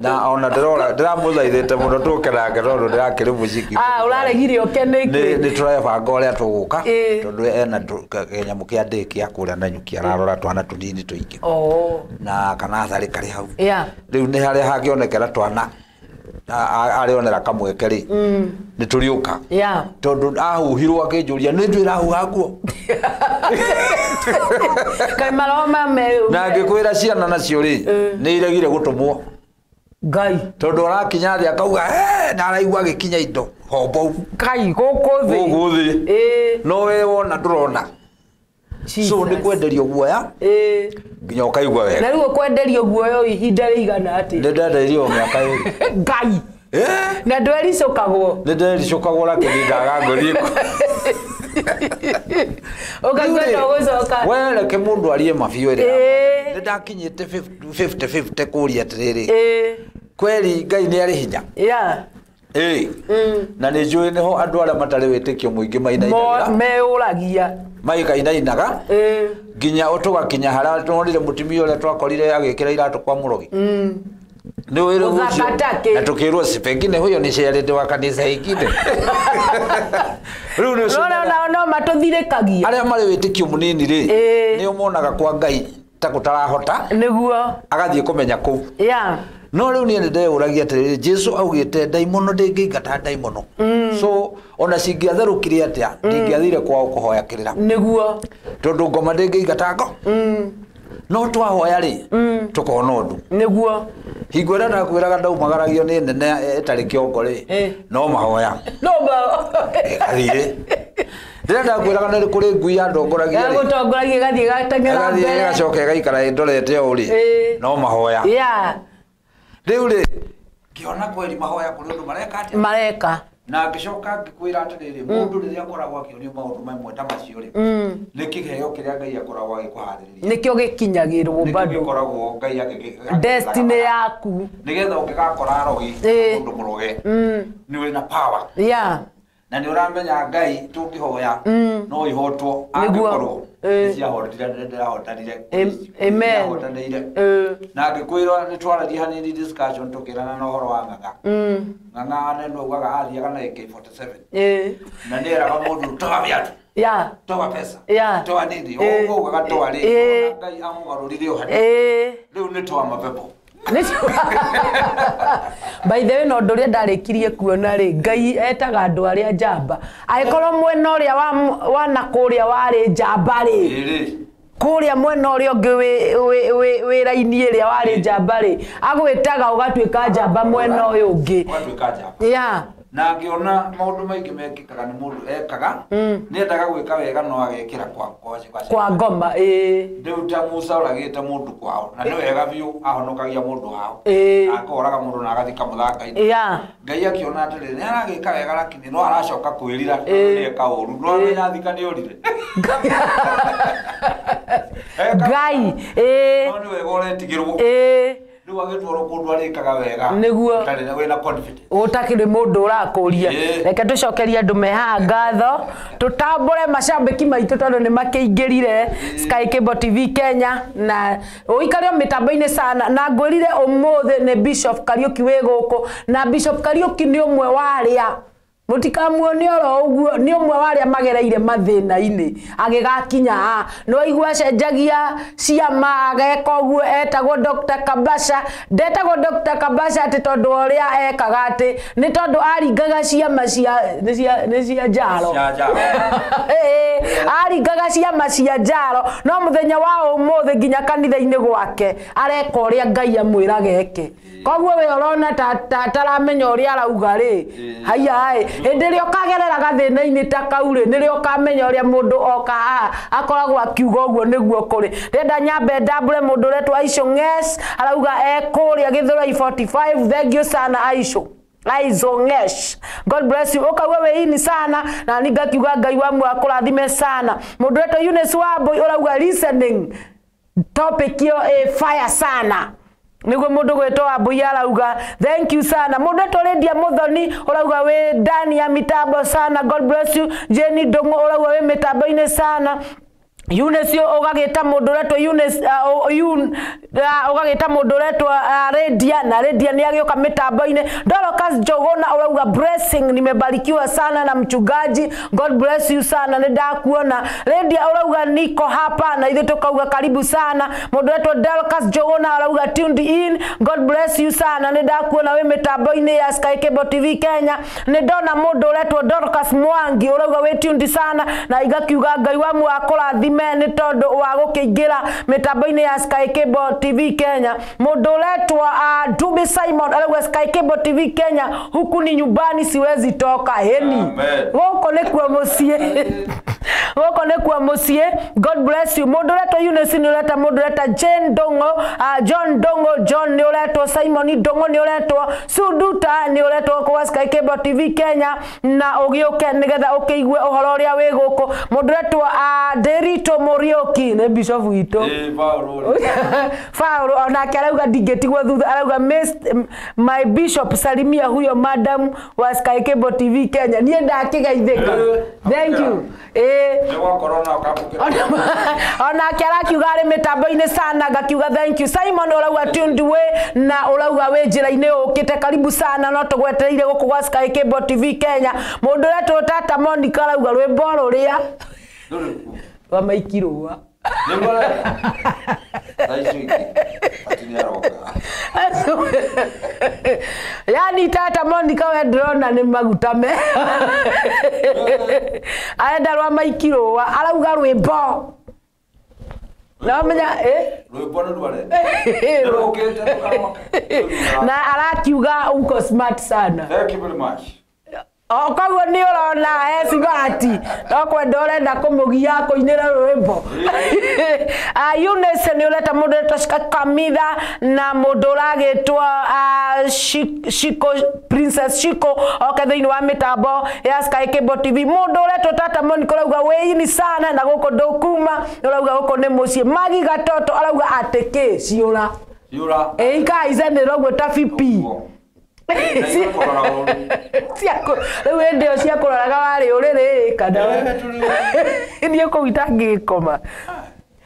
Na ona ndĩrora ndĩramũthaithĩte mũno tũke nake tondũ ndĩrakĩrĩ mũciki. Ah, ũraregire ũke nĩkĩ? Nĩ tũrebanga ũrĩa tũgũka Ĩĩ. tondũ ena kanyamũ kĩa ndĩ kĩa kũrĩa Nanyuki ararora twana tũnini tũingĩ Oh. na kana atharĩ karĩ hau. Yeah. Rĩu nĩ harĩa hangĩonekera twana arĩonera kamweke rĩ nĩ tũrĩũka. Yeah. Tondũ ahuhirwo akĩnjũria nĩ njũĩ rahuha nguo. Kaĩ maroho me Na ngĩkwĩra ciana nacio rĩ nĩ iregire gũtũmwo. Ngai. Tondũ arakinya thĩ akauga na araigua agĩkinya indo hombou. Ngai gũkũ thĩ. Gũkũ thĩ. Ĩĩ. No we wona ndũrona. So nĩ kwenderio guoya Ĩĩ. nginya ũkaigua wega. Na rĩu ũkwenderio guoya ihinda rĩigana atĩa? Nĩ ndendeirio mĩaka ĩrĩ. Ngai. Na ndwericũkagwo. Nĩ ndericũkagwo lakini ndaga ngũthiĩ kũ. Ũkaigua ta ũgũcoka. We reke mũndũ arie mabiũ ĩrĩa. Ĩĩ. Nĩ ndakinyĩte 50-50 kũria atĩrĩrĩ. Ĩĩ. Kweri Ngai nĩ arĩ hinya. Yeah. Ĩĩ. Na nĩ njũĩ nĩho andũ arĩa matarĩ wĩtĩkio mũingĩ mainainaga. Meũragia. Maikainainaga. Ĩĩ. Nginya tũgakinya harĩa tuonire mũtumia ũrĩa twakorire agĩkĩra iratũ kwa mũrogi. Nĩ wĩrĩ Gũthaka ũcio. takĩ. Na tũkĩrwo si pengine huyo ni sherede wa kanitha ingine. Rĩu nĩ ũcio. Nona onao no matũthirĩkagia. Arĩa marĩ wĩtĩkio mũnini rĩ Ĩĩ. nĩo monaga kwa Ngai ta gũtarahota. Nĩguo. Agathiĩ kũmenya kũu. Yeah. No rĩu niĩ nĩndeyũragia atĩrĩrĩ Jesu augĩte ndaimono ndĩngĩingata ndaimono. So ona cingĩatherũkire atĩa ndingĩathire kwao kũhoya kĩrĩra. Nĩguo. Tondũ ngoma ndĩngĩingata ngo. No twahoya rĩ tũkona ũndũ. Nĩguo. Hingo ĩrĩa ndakwĩraga ndaumagaragio nĩ nene ĩtarĩ kĩongo rĩ no mahoya. No ma. Ĩgathiĩ. Rĩrĩa ndakwĩraga nĩ kũrĩ ngui yandongoragia rĩ. Yagũtongoragia ĩgathiĩ ĩgateng'era Ĩgathiĩ mbere. ĩgacoka ĩgaikara ĩndorete ũũ rĩ no mahoya. Yeah. Rĩu rĩ ngĩona kweri mahoya kũrĩ ũndũ mareka atĩa? Mareka. Na ngĩcoka ngĩkwĩra atĩrĩrĩ mũndũ rĩrĩa akoragwo akĩonio maũndũ mamwe ta macio rĩ nĩ kĩheo kĩrĩa Ngai akoragwo agĩkũharĩrĩria. Nĩkĩo gĩkinyagĩrwo Nĩkĩo bado. gĩkoragwo Ngai agĩgĩ Destiny yaku. Nĩgetha ũngĩgakora arogi mũndũ mũroge nĩ ũrĩ na power. Yeah. Na nĩ ũramenya Ngai tũngĩhoya no ihotwo Nĩguo. angĩkorwo Ĩĩ. nĩciahotire ndĩrahotanire. Amen. Nĩciahotanĩire. Ĩĩ. Na ngĩkwĩra nĩ twaragia hanini discussion tũkĩrana na ũhoro wa ng'ang'a. Ng'ang'a nĩ augaga athiaga na AK47. Ĩĩ. Na nĩ eraga mũndũ toa viatu. Yeah. Toa pesa. Yeah. Toa nini. Ĩĩ. Ũguo augaga toa rĩ. Ĩĩ. Ngai amũgarũrire o hanini. Ĩĩ. Rĩu nĩ toa mapepo. By the way no ũndũ ũrĩa ndarĩkirie kuona rĩ Ngai etaga andũ arĩa njamba angĩkorwo mwena ũrĩa wa na kũrĩa warĩ njamba rĩ Ĩĩ. kũrĩa mwena ũrĩa ũngĩ wĩra-inĩ ĩrĩa warĩ njamba rĩ agwĩtaga ũgatuĩka njamba mwena ũyũ ũngĩ. Ũgatuĩka njamba. Yeah. Na ngĩona maũndũ maingĩ mekĩkaga nĩ mũndũ ekaga nĩendaga gwĩka wega no agekĩra kwa ngoma. Ĩĩ. Rĩu ta Musa oragĩte mũndũ kwao na nĩ wega biũ ahonokagia mũndũ wao Ĩĩ. akoraga mũndũ na agathika mũthanga-inĩ. Yeah. Ngai akiona atĩrĩrĩ nĩ aragĩka wega lakini no aracoka kwĩrira tondũ nĩ eka ũru no amenya thika nĩ orire. Ngai. Ĩĩ. No nĩ wega ũretigĩrwo. Ĩĩ. Rĩu agĩtwarwo kũndũ arĩkaga wega. Nĩguo. Ũtarĩ na wĩna confidence. Gũtakĩrĩ mũndũ ũrakũria. Reke tũcokerie andũ me haha ngatho tũtambũre macambĩki maitũ tondũ nĩ makĩingĩrire Sky Cable TV Kenya na ũikare o mĩtambo-inĩ sana na ngwĩrire ũmũthĩ nĩ Bishop Kariuki wĩ gũkũ na Bishop Kariuki nĩ ũmwe wa arĩa mũtikamuone oro ũguo nĩ ũmwe wa arĩa magereire mathĩna-inĩ agĩgakinya haha nĩ waigua acenjagia ciama ageka ũguo etagwo Dr. Kabasha ndetagwo Dr. Kabasha atĩ tondũ ũrĩa ekaga atĩ nĩ tondũ aringaga ciama cia nĩ cia njaro. Cia njaro. Aringaga ciama cia njaro no mũthenya wa ũmũthĩ nginya kanitha-inĩ gwake areka ũrĩa Ngai amwĩraga eke koguo we ũrona ta taramenya ũrĩa arauga rĩ haiya ĩ hĩndĩ ĩrĩa ũkagerera gathĩna-inĩ ta kau rĩ nĩrĩo ũkamenya ũrĩa mũndũ oka haha akoragwo akiuga ũguo nĩguo kũrĩ. Ndĩrenda nyambe ndambũre mũndũ ũretwo Aisho Ng'es arauga e kũrĩa Gĩthũrai 45 thank you sana Aisho Aizo Ng'esh. God bless you. Ũkauga wĩ ini sana na ni ngakiuga Ngai wa muoyo akũrathime sana. Mũndũ ũretwo Eunice Wambui ũrauga listening topic ĩyo ĩ fire sana. Nĩguo mũndũ gwĩtwo Wambui arauga thank you sana. Mũndũ ũretwo Lydia Muthoni ũrauga wĩ ndani ya mitambo sana. God bless you. Jenny Ndung'u ũrauga wĩ mĩtambo-inĩ sana. Eunice ũgagĩta mũndũ ũretwo Eunice ũgagĩta mũndũ ũretwo Redia na Redia nĩ agĩũka mĩtambo-inĩ. Dorcas Njogona ũrauga blessing, nimebarikiwa sana na mchungaji, God bless you sana, nĩ ndakuona. Redia ũrauga niko hapa na ithuĩ tũkauga karibu sana. Mũndũ ũretwo Dorcas Njogona arauga tuned in, God bless you sana, nĩ ndakuona wĩ mĩtambo-inĩ ya Sky Cable TV Kenya. Nĩ ndona mũndũ ũretwo Dorcas Mwangi ũrauga wĩ tuned sana na igakiuga Ngai wa mwakũrathime nĩ tondũ wa gũkĩingĩra mĩtambo-inĩ ya Sky Cable TV Kenya. Mũndũ ũretwo Dubi Simon arauga Sky Cable TV Kenya, huku ni nyumbani siwezi toka. Heni gũkũ nĩkuo mũciĩ, gũkũ nĩkuo mũciĩ. God bless you. Mũndũ ũretwo Eunice nĩ ũreta, mũndũ ũreta Jane Ndung'u, John Ndung'u, John nĩ ũretwo, Simon Ndung'u nĩ ũretwo, Suduta nĩ ũretwo kwa Sky Cable TV Kenya na ũgĩũke nĩgetha ũkĩigue ũhoro ũrĩa wĩ gũkũ. Mũndũ ũretwo Nderitu Muriuki nĩ bishop witũ Paulo onake arauga ndingĩtigwo thutha, arauga my bishop salimia huyo madam wa Sky Cable TV Kenya. Niĩ ndakĩgeithĩka, thank you. Onake arakiuga arĩ mĩtambo-inĩ sana, ngakiuga thank you. Simon ũrauga tuned way na ũrauga wĩ njĩra-inĩ ũkĩte, karibu sana, no tũgwetereire gũkũ gwa Sky Cable TV Kenya. Mũndũ ũretwo Tata Monica arauga rwĩmbo rũrĩa rwa maikirũa yani Tata Monica we ndĩrona nĩ maguta me arenda rwa maikirũa, arauga rwĩmbo nomenya rwĩmbo nĩ rware na arakiuga uko smart sana. Thank you very much. O koguo nĩ ũrona e smart, no kwenda ũrenda kũmũgia kũinĩra rwĩmbo. Eunice nĩ ũreta mũndũ ũretwo Kamitha na mũndũ ũragĩtwo Shiko, Princess Shiko oke thĩinĩ wa mĩtambo ya Sky Cable TV. Mũndũ ũretwo Tata Monica ũrauga wĩini sana na gũkũ ndũkuma, ũrauga gũkũ nĩ mũciĩ. Magi Gatoto arauga atĩ kĩ ciũra ikaicanĩra ũguo ta bibi rĩu hĩndĩ ĩyo ciakũroraga warĩ ũrĩrĩ kana niĩ kũu itangĩgĩkoma.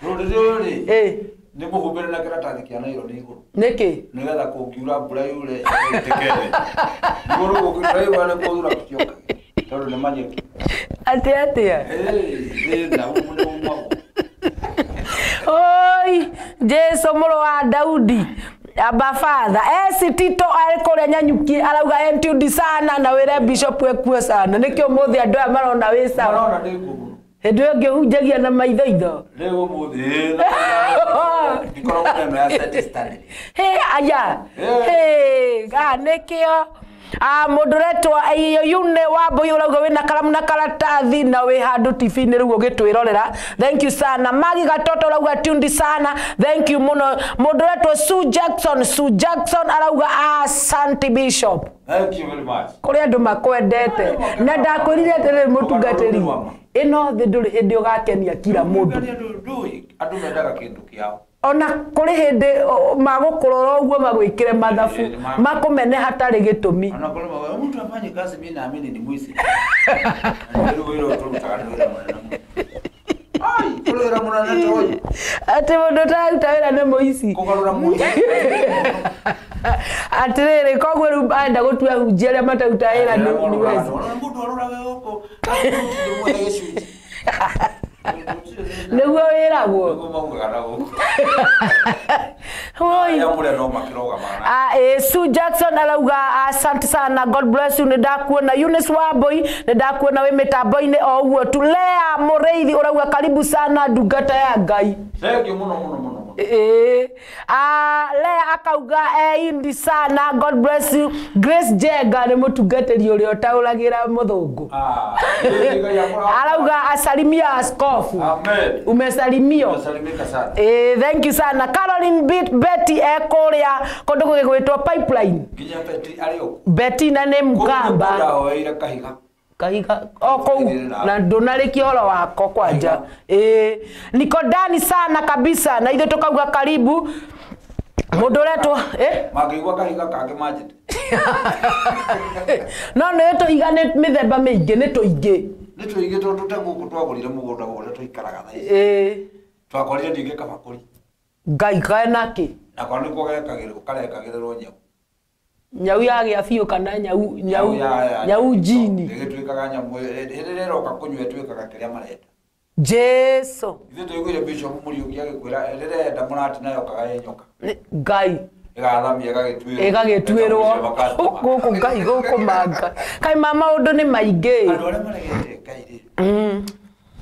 Rũrĩrĩ nĩ mũhumbĩre na kĩratathi kĩa naironi igũrũ. Nĩkĩ? Nĩgetha kũngiura mbura yure ĩtĩke thĩ. Igũrũ gũkiura yure nĩ kũthura gũtioka tondũ nĩ manyeki. Atĩ atĩa? Thĩna nĩ umagwo. Oi, Jesu mũrũ wa Daudi Aba father Tito arĩ kũrĩa Nyanyuki arauga entundi sana na wĩre bishop ekuo sana. Nĩkĩo ũmũthĩ andũ aya marona wĩ sawa. Marona ndĩ kuo mũno. Hĩndĩ ĩyo ĩngĩ ũhunjagia na maitho itho. Rĩu ũmũthĩ ndikoragwo na ĩno ya set Stanley. Hĩ aya. Hĩ nĩkĩo mũndũ ũretwo Yune Wambui ũrauga wĩna karamu na karatathi na wĩ handũ TV-inĩ rĩu ũgĩtwĩrorera, thank you sana. Magi Gatoto ũrauga tuned sana, thank you mũno. Mũndũ ũretwo Sue Jackson, Sue Jackson arauga asante bishop. Thank you very much. Kũrĩ andũ makwendete na ndakwĩrire atĩrĩrĩ mũtungatĩri, ĩno thĩ ndũrĩ hĩndĩ ũgakenia kila mũndũ. Andũ mendaga kĩndũ kĩao. Ona kũrĩ hĩndĩ magũkũrora ũguo magwĩkĩre mathabu makũmene hatarĩ gĩtũmi. Ona kũrĩ mtu afanye kazi mimi naamini ni mwizi. Rĩu wĩra ũyũ tũrutaga nĩ wĩra mũnene mũno. Ai, kũrĩ wĩra mũnene ta ũyũ. Atĩ mũndũ ũtararuta wĩra nĩ mũici. Kũgarũra mũici. Atĩrĩrĩ, koguo rĩu arenda gũtua hunjia arĩa matarutaga wĩra nĩ wezi. Mũndũ arũraga gũkũ, ndũmwethe gĩcunjĩ. Nĩguo wĩragwo. Nĩguo maugaga na gũkũ. Sue Jackson arauga asante sana, God bless you, nĩ ndakuona. Eunice Wambui nĩ ndakuona wĩ mĩtambo-inĩ o ũguo tu. Lea Mũrĩithi ũrauga karibu sana ndungata ya Ngai. Thank you mũno mũno mũno. Lea akauga indi sana, God bless you. Grace Jenga nĩ mũtungatĩri ũrĩa ũtaũragĩra mũthũngũ. Arauga asalimia askofu. Amen. Umesalimio. Umesalimika sana. Thank you sana. Caroline Betty ekũrĩa kũndũ gũgĩtwo Pipeline. Nginya Betty arĩ o. Betty na nĩ Mkamba. Kũu ndahoeire kahiga. Kahiga o kũu na ndũnarĩkia ũhoro wako kwanja. Niko ndani sana kabisa na ithuĩ tũkauga karibu. Mũndũ ũretwo mangĩigua kahiga kangĩ manjĩte. No nĩ tũhiga nĩ mĩthemba mĩingĩ, nĩ tũingĩ. Nĩ tũigĩtwo tũte gũkũ twagũrire mũgũnda ũrĩa tũikaraga thaa ici. Twakorire ningĩ kabakũri. Ngai kae nake. Nako nĩkuo gekagĩrwo karekagĩrĩrwo nyau. Nyau yagĩa biũ kana nyau nyau nyau jini. Ĩgĩtuĩkaga nyamũ hĩndĩ ĩrĩa ĩroka kũnyua ĩtuĩkaga kĩrĩa marenda. Jesu. Ithuĩ tũiguire Bishop Mũriũki agĩkwĩra rĩrĩa enda mũratina yokaga ĩ nyoka. Ngai. Ĩgathamia ĩgagĩtuĩrwo. Ĩgagĩtuĩrwo. Gũkũ Ngai gũkũ manga. Kaĩ ma maũndũ nĩ maingĩ. Andũ arĩa maregete Ngai rĩ.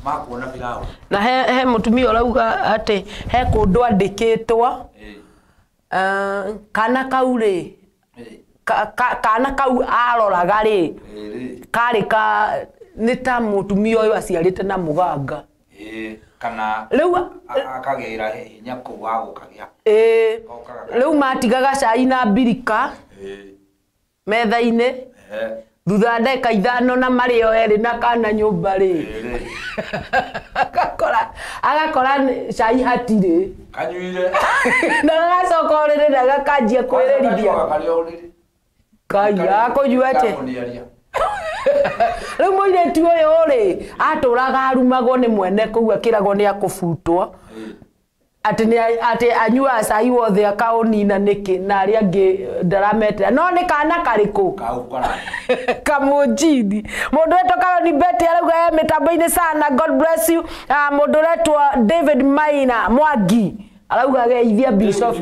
Makuona Firaũni. Na he mũtumia ũrauga atĩ he kũndũ andĩkĩtwo. Kana kau rĩ. Kana kau aroraga rĩ. Karĩ ka nĩ ta mũtumia ũyũ aciarĩte na mũganga. Kana rĩu akagĩra hinya kũu wa gũkagĩa. Rĩu matigaga cai na mbirika metha-inĩ. Thutha ndagĩka ithano na marĩo erĩ na kana nyũmba rĩ. Agakora cai hatirĩ. Kanyuire. Na gagacoka ũrĩrĩ na gakanjia kwĩrĩrithia. Ngai akũnyua atĩa? Rĩu mũirĩtu ũyũ rĩ atũraga arumagwo nĩ mwene kũu akĩragwo nĩ akũbutwo. Atĩ atĩ anyuaga cai wothe akaũnina nĩkĩ na arĩa angĩ ndarametera. No nĩ kana karĩkũ? Kamũnjini. Mũndũ wetwo Karoni Betty arauga e mĩtambo-inĩ sana. God bless you. Mũndũ ũretwo David Maina Mwangi arauga geithia Bishop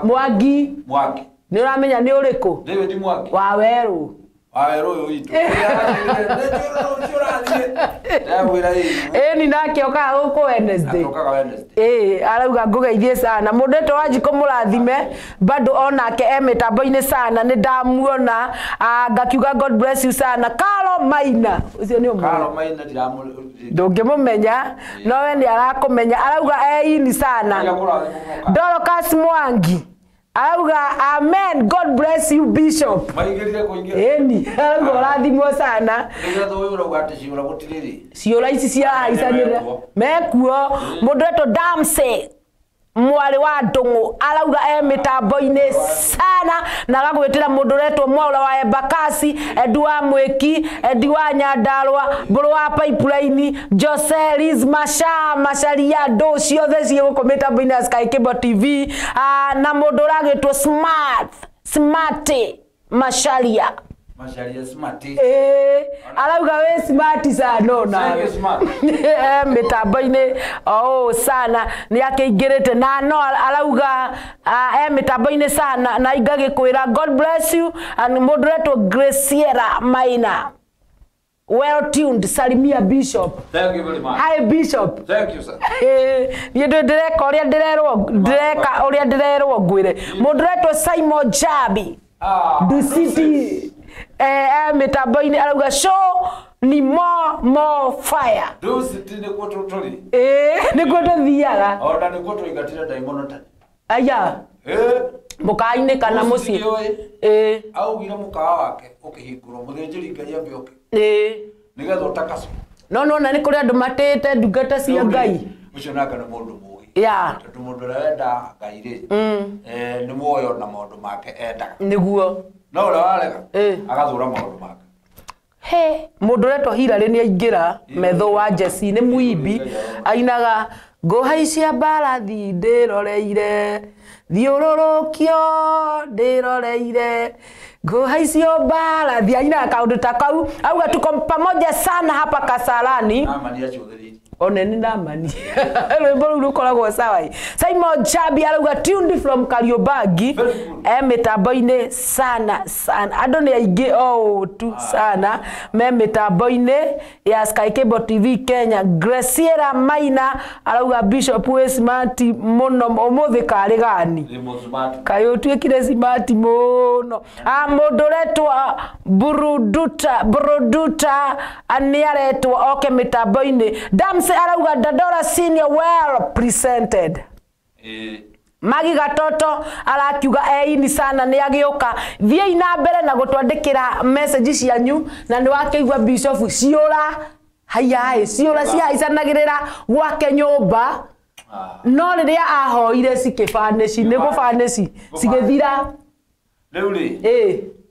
Mwangi. Mwangi. Nĩ ũramenya nĩ ũrĩkũ? David Mwangi. Wa werũ. Wa werũ ũyũ witũ. Ĩni nake okaga gũkũ Wednesday. Arauga ngũgeithie sana. Mũndũ wetwo Wanjikũ mũrathime bado onake e mĩtambo-inĩ sana nĩ ndamuona. Ngakiuga God bless you sana. Karo Maina ũcio nĩ ũmwe. Karo Maina ndũngĩmũmenya no we nĩ arakũmenya. Arauga e ini sana. Dorcas Mwangi arauga amen God bless you Bishop. Ĩni arauga ũrathimwo sana. Ciũra ici ciahaicanĩrĩra mekuo. Mũndũ wetwo Damsey mwarĩ wa Ndũng'ũ arauga e mĩtambo-inĩ sana na agagwĩtĩra mũndũ ũretwo Mwaũra wa Embakasi, Edu wa Mwĩki, Edu wa Nyandarũa, Mbũrũ wa Pipeline, Jose Liz Masha, Macharia ndũ ciothe ciĩ gũkũ mĩtambo-inĩ ya Sky Cable TV. Na mũndũ ũragĩtwo Smart Smarty Macharia. Macharia Smarty. Arauga wĩ smart sana ona. Mĩtambo-inĩ oh sana nĩ akĩingĩrĩte na no arauga mĩtambo-inĩ sana na ingagĩkwĩra God bless you. And mũndũ ũretwo Graciela Maina well tuned. Salimia Bishop. Thank you very much. Hi Bishop. Thank you sir. Niĩ ndĩreka ũrĩa ndĩrerwo ndĩreka ũrĩa ndĩrerwo ngwĩre. Mũndũ ũretwo Simon Jabi Ducity mĩtambo-inĩ arauga show ni more fire. Ducity nĩkuo tũrĩ. Nĩkuo tũthiaga. Ona nĩkuo tũingatire ndaimono tene. Aya. Mũkawa-inĩ kana mũciĩ. Augire mũkawa wake ũkĩhingũrwo mũthĩnjĩri Ngai ambe oke. Nĩgetha ũtakacwo. No nona nĩ kũrĩ andũ matĩĩte ndungata cia Ngai. Ũcio nake nĩ mũndũ mũũgĩ. Tondũ mũndũ ũrĩa wenda Ngai rĩ nĩ muoyo na maũndũ make endaga. Nĩguo. No ũrĩa warega agathũra maũndũ make. He mũndũ ũretwo Hilary nĩ aingĩra metho wa Jesse nĩ mũimbi ainaga ngũhaicia mbarathi ndĩroreire thiũrũrũkio ndĩroreire ngũhaicio mbarathi ainaga kaũndũ ta kau auga tuko pamoja sana hapa Kasarani. One nĩ Namani. Rwĩmbo rũu rũkoragwo sawa. Simon Chabi arauga tuned from Kariobangi mĩtambo-inĩ sana sana. Andũ nĩ aingĩ o tu sana me mĩtambo-inĩ ya Sky Cable TV Kenya. Graciela Maina arauga Bishop wĩ smart mũno ũmũthĩ karĩ gani. Kaĩ ũtuĩkire smart mũno. Mũndũ ũretwo Buruduta nĩ aretwo oke mĩtambo-inĩ. Damsey arauga Dandora Senior well presented. Magi Gatoto arakiuga eini sana nĩ agĩũka. Thiĩi na mbere na gũtwandĩkĩra message cianyu na nĩ wakĩigua Bishop ciũra haiya ciũra cihaicanagĩrĩra gwake nyũmba no rĩrĩa ahoire cikĩbanĩci nĩ gũbanĩci cigĩthira. Rĩu rĩ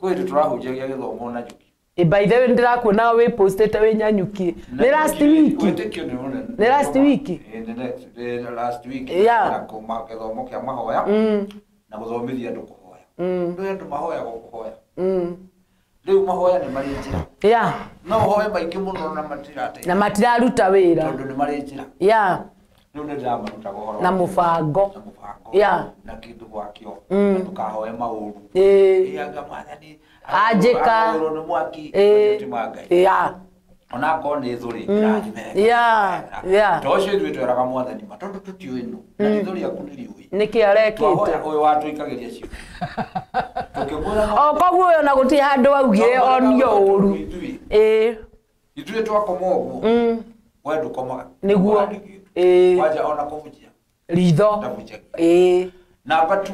kwĩ hĩndĩ tũrahunjagia gĩthomo na Njuki. By the way ndĩrakuona wĩ postĩte wĩ Nyanyuki. Nĩ last week. Wĩtĩkio nĩ mũnene. Nĩ last week? Nĩ last week. Yeah. Na kuma gĩthomo kĩa mahoya na gũthomithia andũ kũhoya. Ndũĩ andũ mahoyaga kũhoya. Rĩu mahoya nĩ marĩ njĩra. Yeah. No ũhoe maingĩ mũno na matirateithia. Na matiraruta wĩra. Tondũ nĩ marĩ njĩra. Yeah. Rĩu nĩ ndĩramarutaga ũhoro Na mũbango. Na mũbango. Yeah. Na kĩndũ gwakĩo. Na ndũkahoe maũru. Ĩĩ. Anga mwathani. Anjĩka. Agũrwo nĩ mwaki. Ĩĩ. Macio ti ma Ngai. Yeah. Onakorwo nĩ thũ rĩ, ĩrathime. Yeah. Yeah. To ũcio ithuĩ tweraga mwathani ma tondũ tũtiũĩ nũ. Na ritho rĩaku nĩ rĩũĩ. Nĩkĩ arekĩte? Twahoya ũyũ watũikagĩria ciũria. Tũkĩmwĩra O koguo ũyũ ona gũtirĩ handũ augire onio ũru. Ĩĩ. Ithuĩ twakoma ũguo. We ndũkomaga. Nĩguo. Ĩĩ. Kwanja ona kũbunjia. Ritho. Ndabunjagia. Ĩĩ. Namba 2,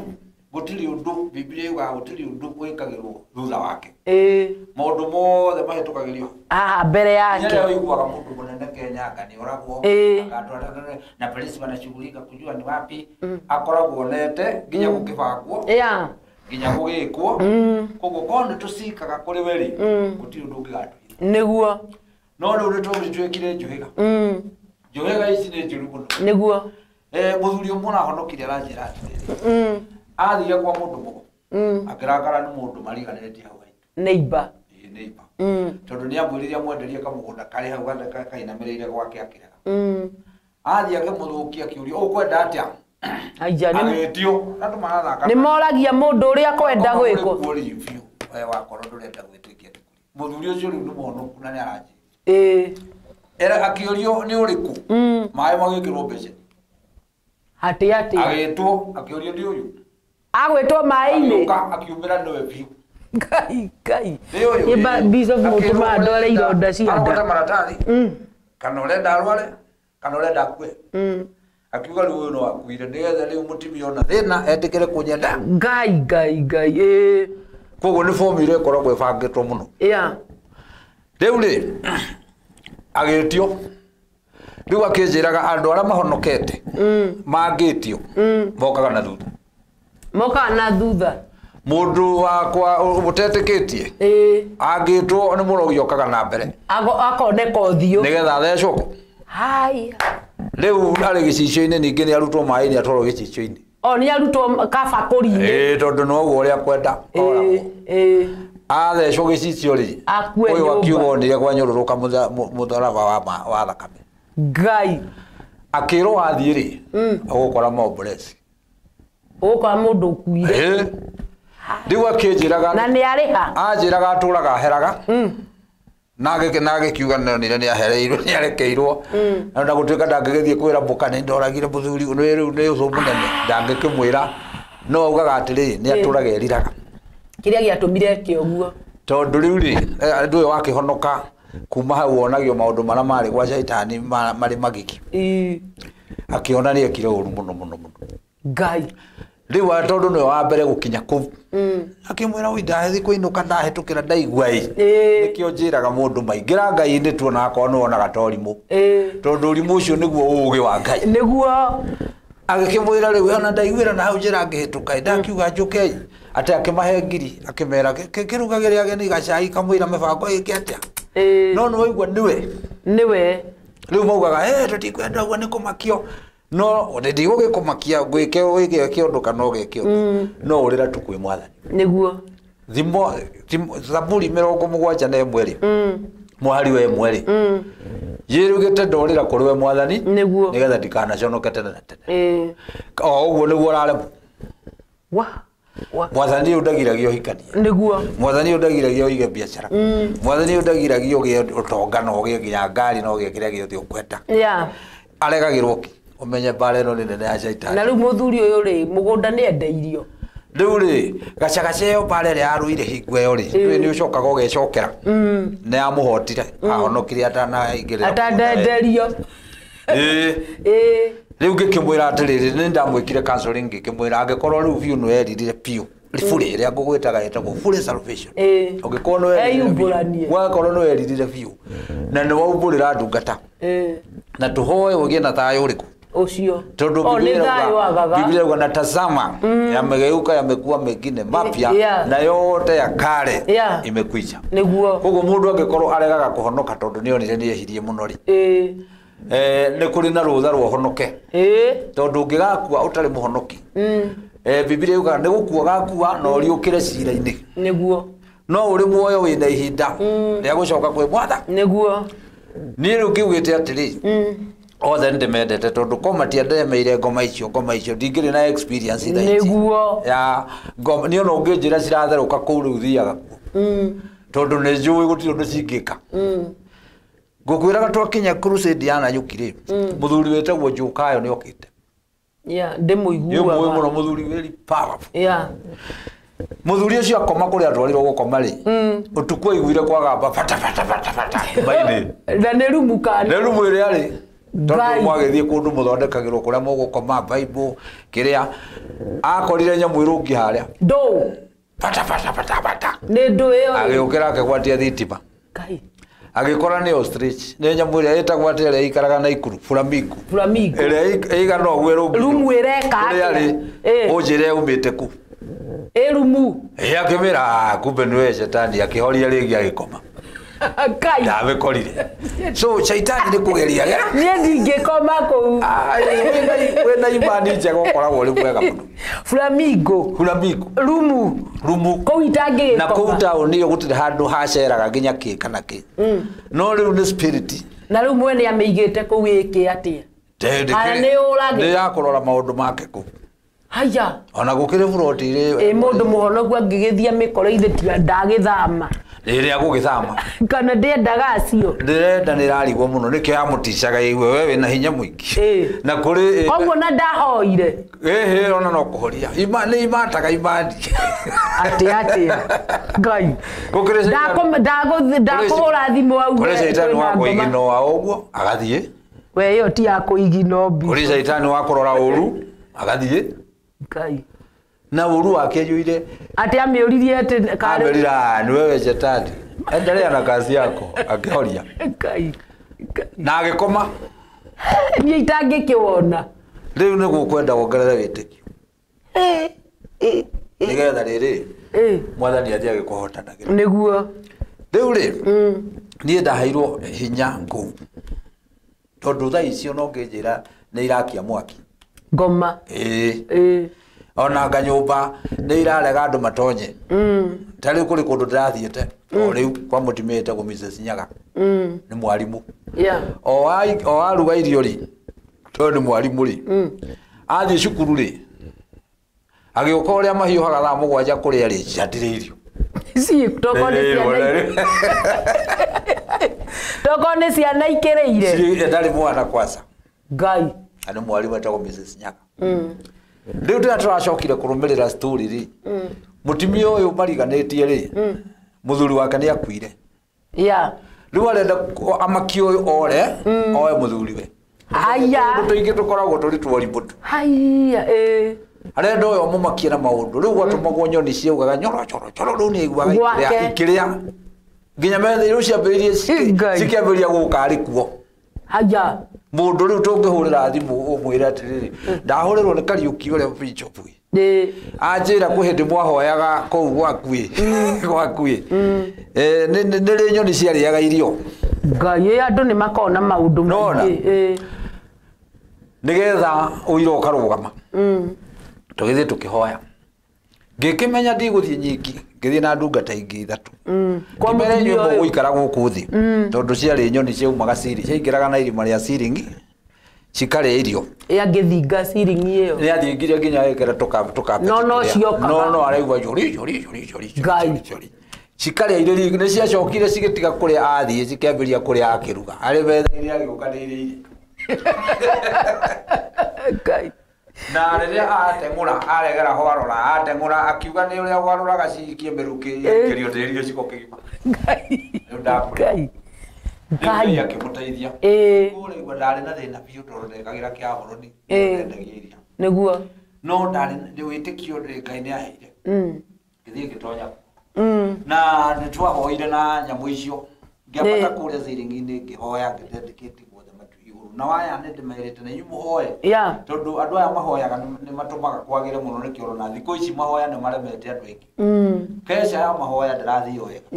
gũtirĩ ũndũ Biblia yugaga gũtirĩ ũndũ wĩkagĩrwo thutha wake. Ĩĩ. Maũndũ mothe mahĩtũkagĩrio haha mbere yake. Nyerere ũiguaga mũndũ mũnene Kenya anga nĩ oragwo agatwara na polisi wanashughulika kujua ni wapi akoragwo onete nginya gũkĩbangwo Yeah. nginya gũgĩkwo. Koguo korwo nĩ tũcikaga kũrĩ we rĩ, gũtirĩ ũndũ ũngĩgatwĩra. Nĩguo. No rĩu nĩ tũgĩtuĩkire njũhĩga. Njũhĩga ici nĩ njũru mũno. Nĩguo. Mũthuri ũmwe ũrahonokire aranjĩra atĩrĩrĩ. Athire kwa mũndũ mũgo. Akĩrakara nĩ mũndũ mariganĩtie hau haitũ. Neighbor. Ĩĩ neighbor. Tondũ nĩ amwĩrire amwenderie kamũgũnda karĩ hau kainamĩrĩire gwake akĩrega. Athiĩ akĩmũthũkia akĩũria ũkwenda atĩa? Aija Agĩtio. Andũ marathaka. Nĩ moragia mũndũ ũrĩa akwenda gwĩkwo. Biũ. We wakorwo ndũrenda gwĩtĩkia nĩ kũrĩ. Mũthuri ũcio rĩu nĩ mũhonoku na nĩ aranjĩra. Ĩĩ. Era akĩũrio nĩ ũrĩkũ? Maĩ magĩkĩrwo mbeceni. Atĩ atĩ. Agĩtwo akĩũrio nĩ ũyũ. Agwĩtwo maĩ-inĩ. Agĩũka akiumĩra nĩwe biũ. Ngai Ngai. Nĩ ũyũ. Ĩba Bishop mũtũma ndware ironda cia nda. Arogota maratathi. Kana ũrenda arware, kana ũrenda akue. Akiuga rĩu ũyũ no akuire nĩgetha rĩu mũtumia ona thĩna etĩkĩre kũnyenda. Ngai Ngai Ngai. Ĩĩ. Koguo nĩ formula ĩkoragwo ĩbangĩtwo mũno. Yeah. Rĩu rĩ agĩtio rĩu akĩnjĩraga andũ arĩa mahonokete mangĩtio mokaga na thutha. Mokaga na thutha. Mũndũ wakwa ũtetĩkĩtie angĩtwo nĩ mũrogi okaga na mbere. Akoneka ũthiũ. Nĩgetha athecwo kũ. Haya. Rĩu arĩ gĩcicio-inĩ ningĩ nĩ arutwo maĩ-inĩ atwarwo gĩcicio-inĩ. O nĩ arutwo kabakũri-inĩ. Ĩĩ tondũ noguo ũrĩa akwenda oragwo. Ĩĩ. Athecwo gĩcicio rĩ, Akue ũyũ nyũmba. akiuga onire kwanyũrũrũka mũtharaba wa thakame. Ngai. Akĩrwo athiĩ rĩ, ũgũkora maomboreci. Ũgũkora mũndũ ũkuire. Ĩĩ. Rĩu akĩnjĩraga Na nĩ arĩha. Anjĩraga atũraga aheraga. Na agĩkiuga nĩonire nĩ ahereirwo, nĩ arekeirwo. Na gũtuĩka ndangĩgĩthiĩ kwĩra mũka nĩ ndoragire mũthuri nĩ rĩu nĩ ũcũ mũnene. Ndangĩkĩmwĩra. No augaga atĩrĩrĩ, nĩ atũraga eriraga. Kĩrĩa gĩatũmire eke ũguo. Tondũ rĩu rĩ, andũ ũyũ wakĩhonoka kuma hau wonagio maũndũ marĩa marĩ gwa caitani marĩ magigi. Akĩona nĩ ekire ũru mũno mũno mũno. Ngai. Rĩu tondũ nĩwe wa mbere gũkinya kũu. Akĩmwĩra oi ndathiĩ kũinũka ndahĩtũkĩra ndaigua ĩ. Nĩkĩo njĩraga mũndũ maingĩra Ngai-inĩ tuona akorwo nĩ wonaga ta ũrimũ. Tondũ ũrimũ ũcio nĩguo ũũgĩ wa Ngai. Nĩguo. Agĩkĩmwĩra rĩu ona ndaiguĩra na hau njĩra ngĩhĩtũka ĩ, ndakiuga njũke ĩ. Atĩ akĩmahe ngiri akĩmera kĩrugagĩre ageni gacai kamwĩra mĩbango ĩke atĩa. No nĩ waigua nĩwe. Nĩwe. Rĩu maugaga tũtikwenda ũguo nĩ kũmakio. No ndigũgĩkũmakia ngwĩke wĩke ũndũ kana ũgeke ũndũ. No ũrĩra tu kwĩ mwathani. Nĩguo. Thimo Thaburi 71 rĩ. Mũhari wa 1 rĩ. Njĩrugĩte ndorĩra kũrĩ we mwathani. Nĩguo. Nĩgetha ndikanaconoke tene na tene. O ũguo nĩguo ũraremwo. Wa. Mwathani ũyũ ndagiragia ũhikanie. Nĩguo. Mwathani ũyũ ndagiragia ũige biacara. Mwathani ũyũ ndagiragia ũgĩe ũtonga na ũgĩe nginya ngari na ũgĩe kĩrĩa gĩothe ũkwenda. Yeah. Aregagĩrwo kĩ? Ũmenye mbara ĩno nĩ nene ya caitani. Na rĩu mũthuri ũyũ rĩ, mũgũnda nĩ endeirio. Rĩu rĩ, gacagaca ĩyo mbara ĩrĩa yarũire hingo ĩyo rĩ, ndũĩ nĩ ũcokaga ũgecokera. Nĩ yamũhotire, ahonokire atanaingĩrĩra. Atanenderio. Ĩĩ. Ĩĩ. Rĩu ngĩkĩmwĩra atĩrĩrĩ, nĩ ndamwĩkire counseling ngĩkĩmwĩra angĩkorwo rĩu biũ nĩ weririre biũ. Fully ĩrĩa ngũgwĩtaga ĩtagwo fully salvation. Ũngĩkorwo nĩ weririre Eyumbũranie. Wakorwo nĩ weririre biũ. Na nĩ waumbũrĩra ndungata. Ĩĩ. Na tũhoe ũgĩe na thayũ ũrĩkũ? Ũcio. Tondũ O, nĩ Biblia thayũ agaga. Biblia yuga na tazama, yamegeuka yamekuwa mengine mapya, na yote ya kale imekwisha. Nĩguo. Koguo mũndũ angĩkorwo aregaga kũhonoka tondũ nĩonire nĩehirie mũno rĩ, nĩ kũrĩ na rũtha rwa ũhonoke. Tondũ ũngĩgakua ũtarĩ mũhonoki, Biblia yugaga nĩ gũkua gakua na ũriũkĩre cira-inĩ. Nĩguo. No ũrĩ muoyo wĩna ihinda rĩa gũcoka kwĩ mwatha. Nĩguo. Niĩ rĩu ngiugĩte atĩrĩ, othe nĩndĩmendete tondũ ko matiandemeire ngoma icio, ngoma icio ndingĩrĩ na experience thaa ici. Nĩguo. Ya ngoma niĩ ona ũngĩnjĩra ciratherũka kũu rĩu thiaga kuo, tondũ nĩ njũĩ gũtirĩ ũndũ cingĩka. Ngũkwĩraga twakinya crusade ya Nanyuki rĩ, mũthuri wĩtagwo Njũkayo nĩ okĩte. Yeah, Nĩ ndĩmũiguaga. ũmũĩ mũno mũthuri very powerful. Yeah. Mũthuri ũcio akoma kũrĩa atwarirwo gũkoma rĩ, ũtukũ aiguire kwagamba bata bata bata bata nyũmba-inĩ. Na nĩ rumu kana? Nĩ rumu ĩrĩa rĩ, tondũ Ngai. mwagĩthiĩ kũndũ mũthondekagĩrwo kũrĩa mũgũkoma Bible kĩrĩa, akorire nyamũ ĩrũngiĩ harĩa. Ndũ. Bata bata bata bata. Nĩ ndũ ĩyo. Agĩũkĩra akĩgwatia thitima. Ngai. Agĩkora nĩ ostrich, nĩ nyamũ ĩrĩa ĩtagwo atĩa ĩrĩa ĩikaraga Naikuru, flamingo. Flamingo. Ĩrĩa ĩigana ũguo ĩrũngiĩ. Rumu ĩreka Kũrĩa atĩa? rĩ, ũnjĩre umĩte kũ? Ĩ rumu. Ĩ akĩmĩra, kumbe nĩwe shetani, akĩhoria rĩngĩ agĩkoma. Ngai. Ndamĩkorire. So shaitani nĩ kũgeria gera. Niĩ ndingĩkoma kũu. Ai, wĩna imani njega ũkoragwo ũrĩ mwega mũno. Flamingo. Flamingo. Rumu. Rumu. Kũu itangĩgĩkoma. Na kũu taũni ĩyo gũtirĩ handũ haceraga nginya kĩ kana kĩ. No rĩu nĩ spirit. Na rĩu mwene amĩigĩte kũu ĩke atĩa? Kana nĩ ũrage? Nĩ ya kũrora maũndũ make kũu. Haya. Ona gũkĩrĩ buroti rĩ. Ĩ mũndũ mũhonoku angĩgĩthiĩ amĩkore ithe ti ndagĩthama. Rĩrĩa agũgĩthama. Kana ndĩendaga acio. Ndĩrenda nĩrarigwo mũno nĩkĩo yamũticaga igue we wĩna hinya mũingĩ. Na kũrĩ Koguo na ndahoire. Ĩhĩ ona no kũhoria. Ima nĩ imataga imandi. Atĩa atĩa. Ngai. Gũkĩrĩ Ndakũhũra thimũ auge. Kũrĩ caitani wa kwĩna ngoma. kũiginoa ũguo agathiĩ. We ĩyo ti ya kũigino mbi. Kũrĩ caitani wa kũrora ũru agathiĩ. Ngai. Na ũru wake aiyũire. Atĩ amĩũririe atĩ karĩ. Amĩrira nĩ wewe shetani. Endelea na kazi yako akĩhoria. Ngai. Na agĩkoma. Niĩ itangĩkĩwona. Rĩu nĩ gũkwenda wongerere wĩtĩkio. Nĩgetha rĩrĩ mwathani athiĩ agĩkũhotanagĩra. Nĩguo. Rĩu rĩ, niĩ ndaheirwo hinya kũu. Tondũ thaa icio no ngĩnjĩra nĩ irakia mwaki. Ngoma. Ĩĩ. Ona anga nyũmba nĩ irarega andũ matonye. Ta rĩu kũrĩ kũndũ ndĩrathiĩte o rĩu kwa mũtumia wĩtagwo Mrs. Nyaga. Nĩ mwarimũ. O aruga irio rĩ, tondũ nĩ mwarimũ rĩ, athiĩ cukuru rĩ, agĩũka ũrĩa mahiũhaga thaa 7 kũrĩa rĩ, ciatirĩ irio. Tokorwo nĩ ciana ikĩrĩire. Ndarĩ mwana kwanza. Ngai. Na nĩ mwarimũ etagwo Mrs. Nyaga. Rĩu rĩrĩa tũracokire kũrũmĩrĩra story rĩ, mũtumia ũyũ mariganĩtie rĩ, mũthuri wake nĩ akuire. Rĩu arenda amakie ũyũ ore, oe mũthuriwe. Haya. Tũndũ tũingĩ tũkoragwo tũrĩ tworimũ tu. Haya, Arenda ũyũ amũmakie na maũndũ. Rĩu gwatũmagwo nyoni ciaugaga nyoro nyoro nyoro, rĩu nĩ aiguaga ikĩrĩa. Nginya metha rĩu ciambĩrĩirie cikĩambĩrĩria gũka arĩ kuo. Haya. Mũndũ rĩu tũngĩhũrĩra thimũ ũmwĩre atĩrĩrĩ, ndahũrĩrwo nĩ Kariũki ũrĩa bishop ĩ. Anjĩra kwĩ hĩndĩ mwahoyaga kũu gwaku ĩ. Gwaku ĩ. Nĩ rĩ nyoni ciarĩaga irio. Ngai, andũ nĩ makoragwo na maũndũ maingĩ. Nĩgetha ũira ũkarũgama. Tũgĩthiĩ tũkĩhoya. Ngĩkĩmenya ndigũthiĩ nyiki, ngĩthiĩ na ndungata ingĩ ithatũ. Kwa Ngĩmera inyuĩ mũtumia ũyũ. mũgũikara gũkũ thĩ. Tondũ ciarĩ nyoni ciaumaga ceiling, ciaingĩraga na irima rĩa ceiling, cikarĩa irio. Ĩ angĩthinga ceiling ĩyo. Nĩ athingire nginya ekĩra tũka No, no, ciokaga. No, no, araigua njũri, njũri, njũri, njũri, njũri, Ngai. njũri. Cikarĩa irio rĩngĩ, nĩ ciacokire cigĩtiga kũrĩa athiĩ, cikĩambĩrĩria kũrĩa akĩruga. Arĩ metha-inĩ agĩũka nĩ irio. Ngai. Na rĩrĩa ateng'ũra, aregera ho arora, ateng'ũra, akiuga nĩ ũrĩa gwaroraga ciikie mĩrukĩ, ĩkĩrio tĩri gĩciko kĩgima. Ngai. Rĩu ndakũrĩa. Ngai. Rĩu Ngai. Ngai akĩmũteithia. Kũrĩa ndarĩ na thĩna biũ tondũ ndekagĩra kĩahũrũni, ndendagia iria. Nĩguo. No ndarĩ nĩ wĩtĩkio ndĩ Ngai nĩ aheire. Ngĩthiĩ ngĩtonya. Na nĩ twahoire na nyamũ icio. Ngĩambata kũrĩa ceiling-inĩ ngĩhoya ngĩdedicate guothe matu igũrũ na waya nĩ ndĩmerĩte na inyuĩ mũhoye tondũ andũ aya mahoyaga nĩ matũmaga kwagĩre mũno nĩkĩo ũrona thikũ ici mahoya nĩ maremete andũ aingĩ. Keca ya mahoya ndĩrathiĩ wega.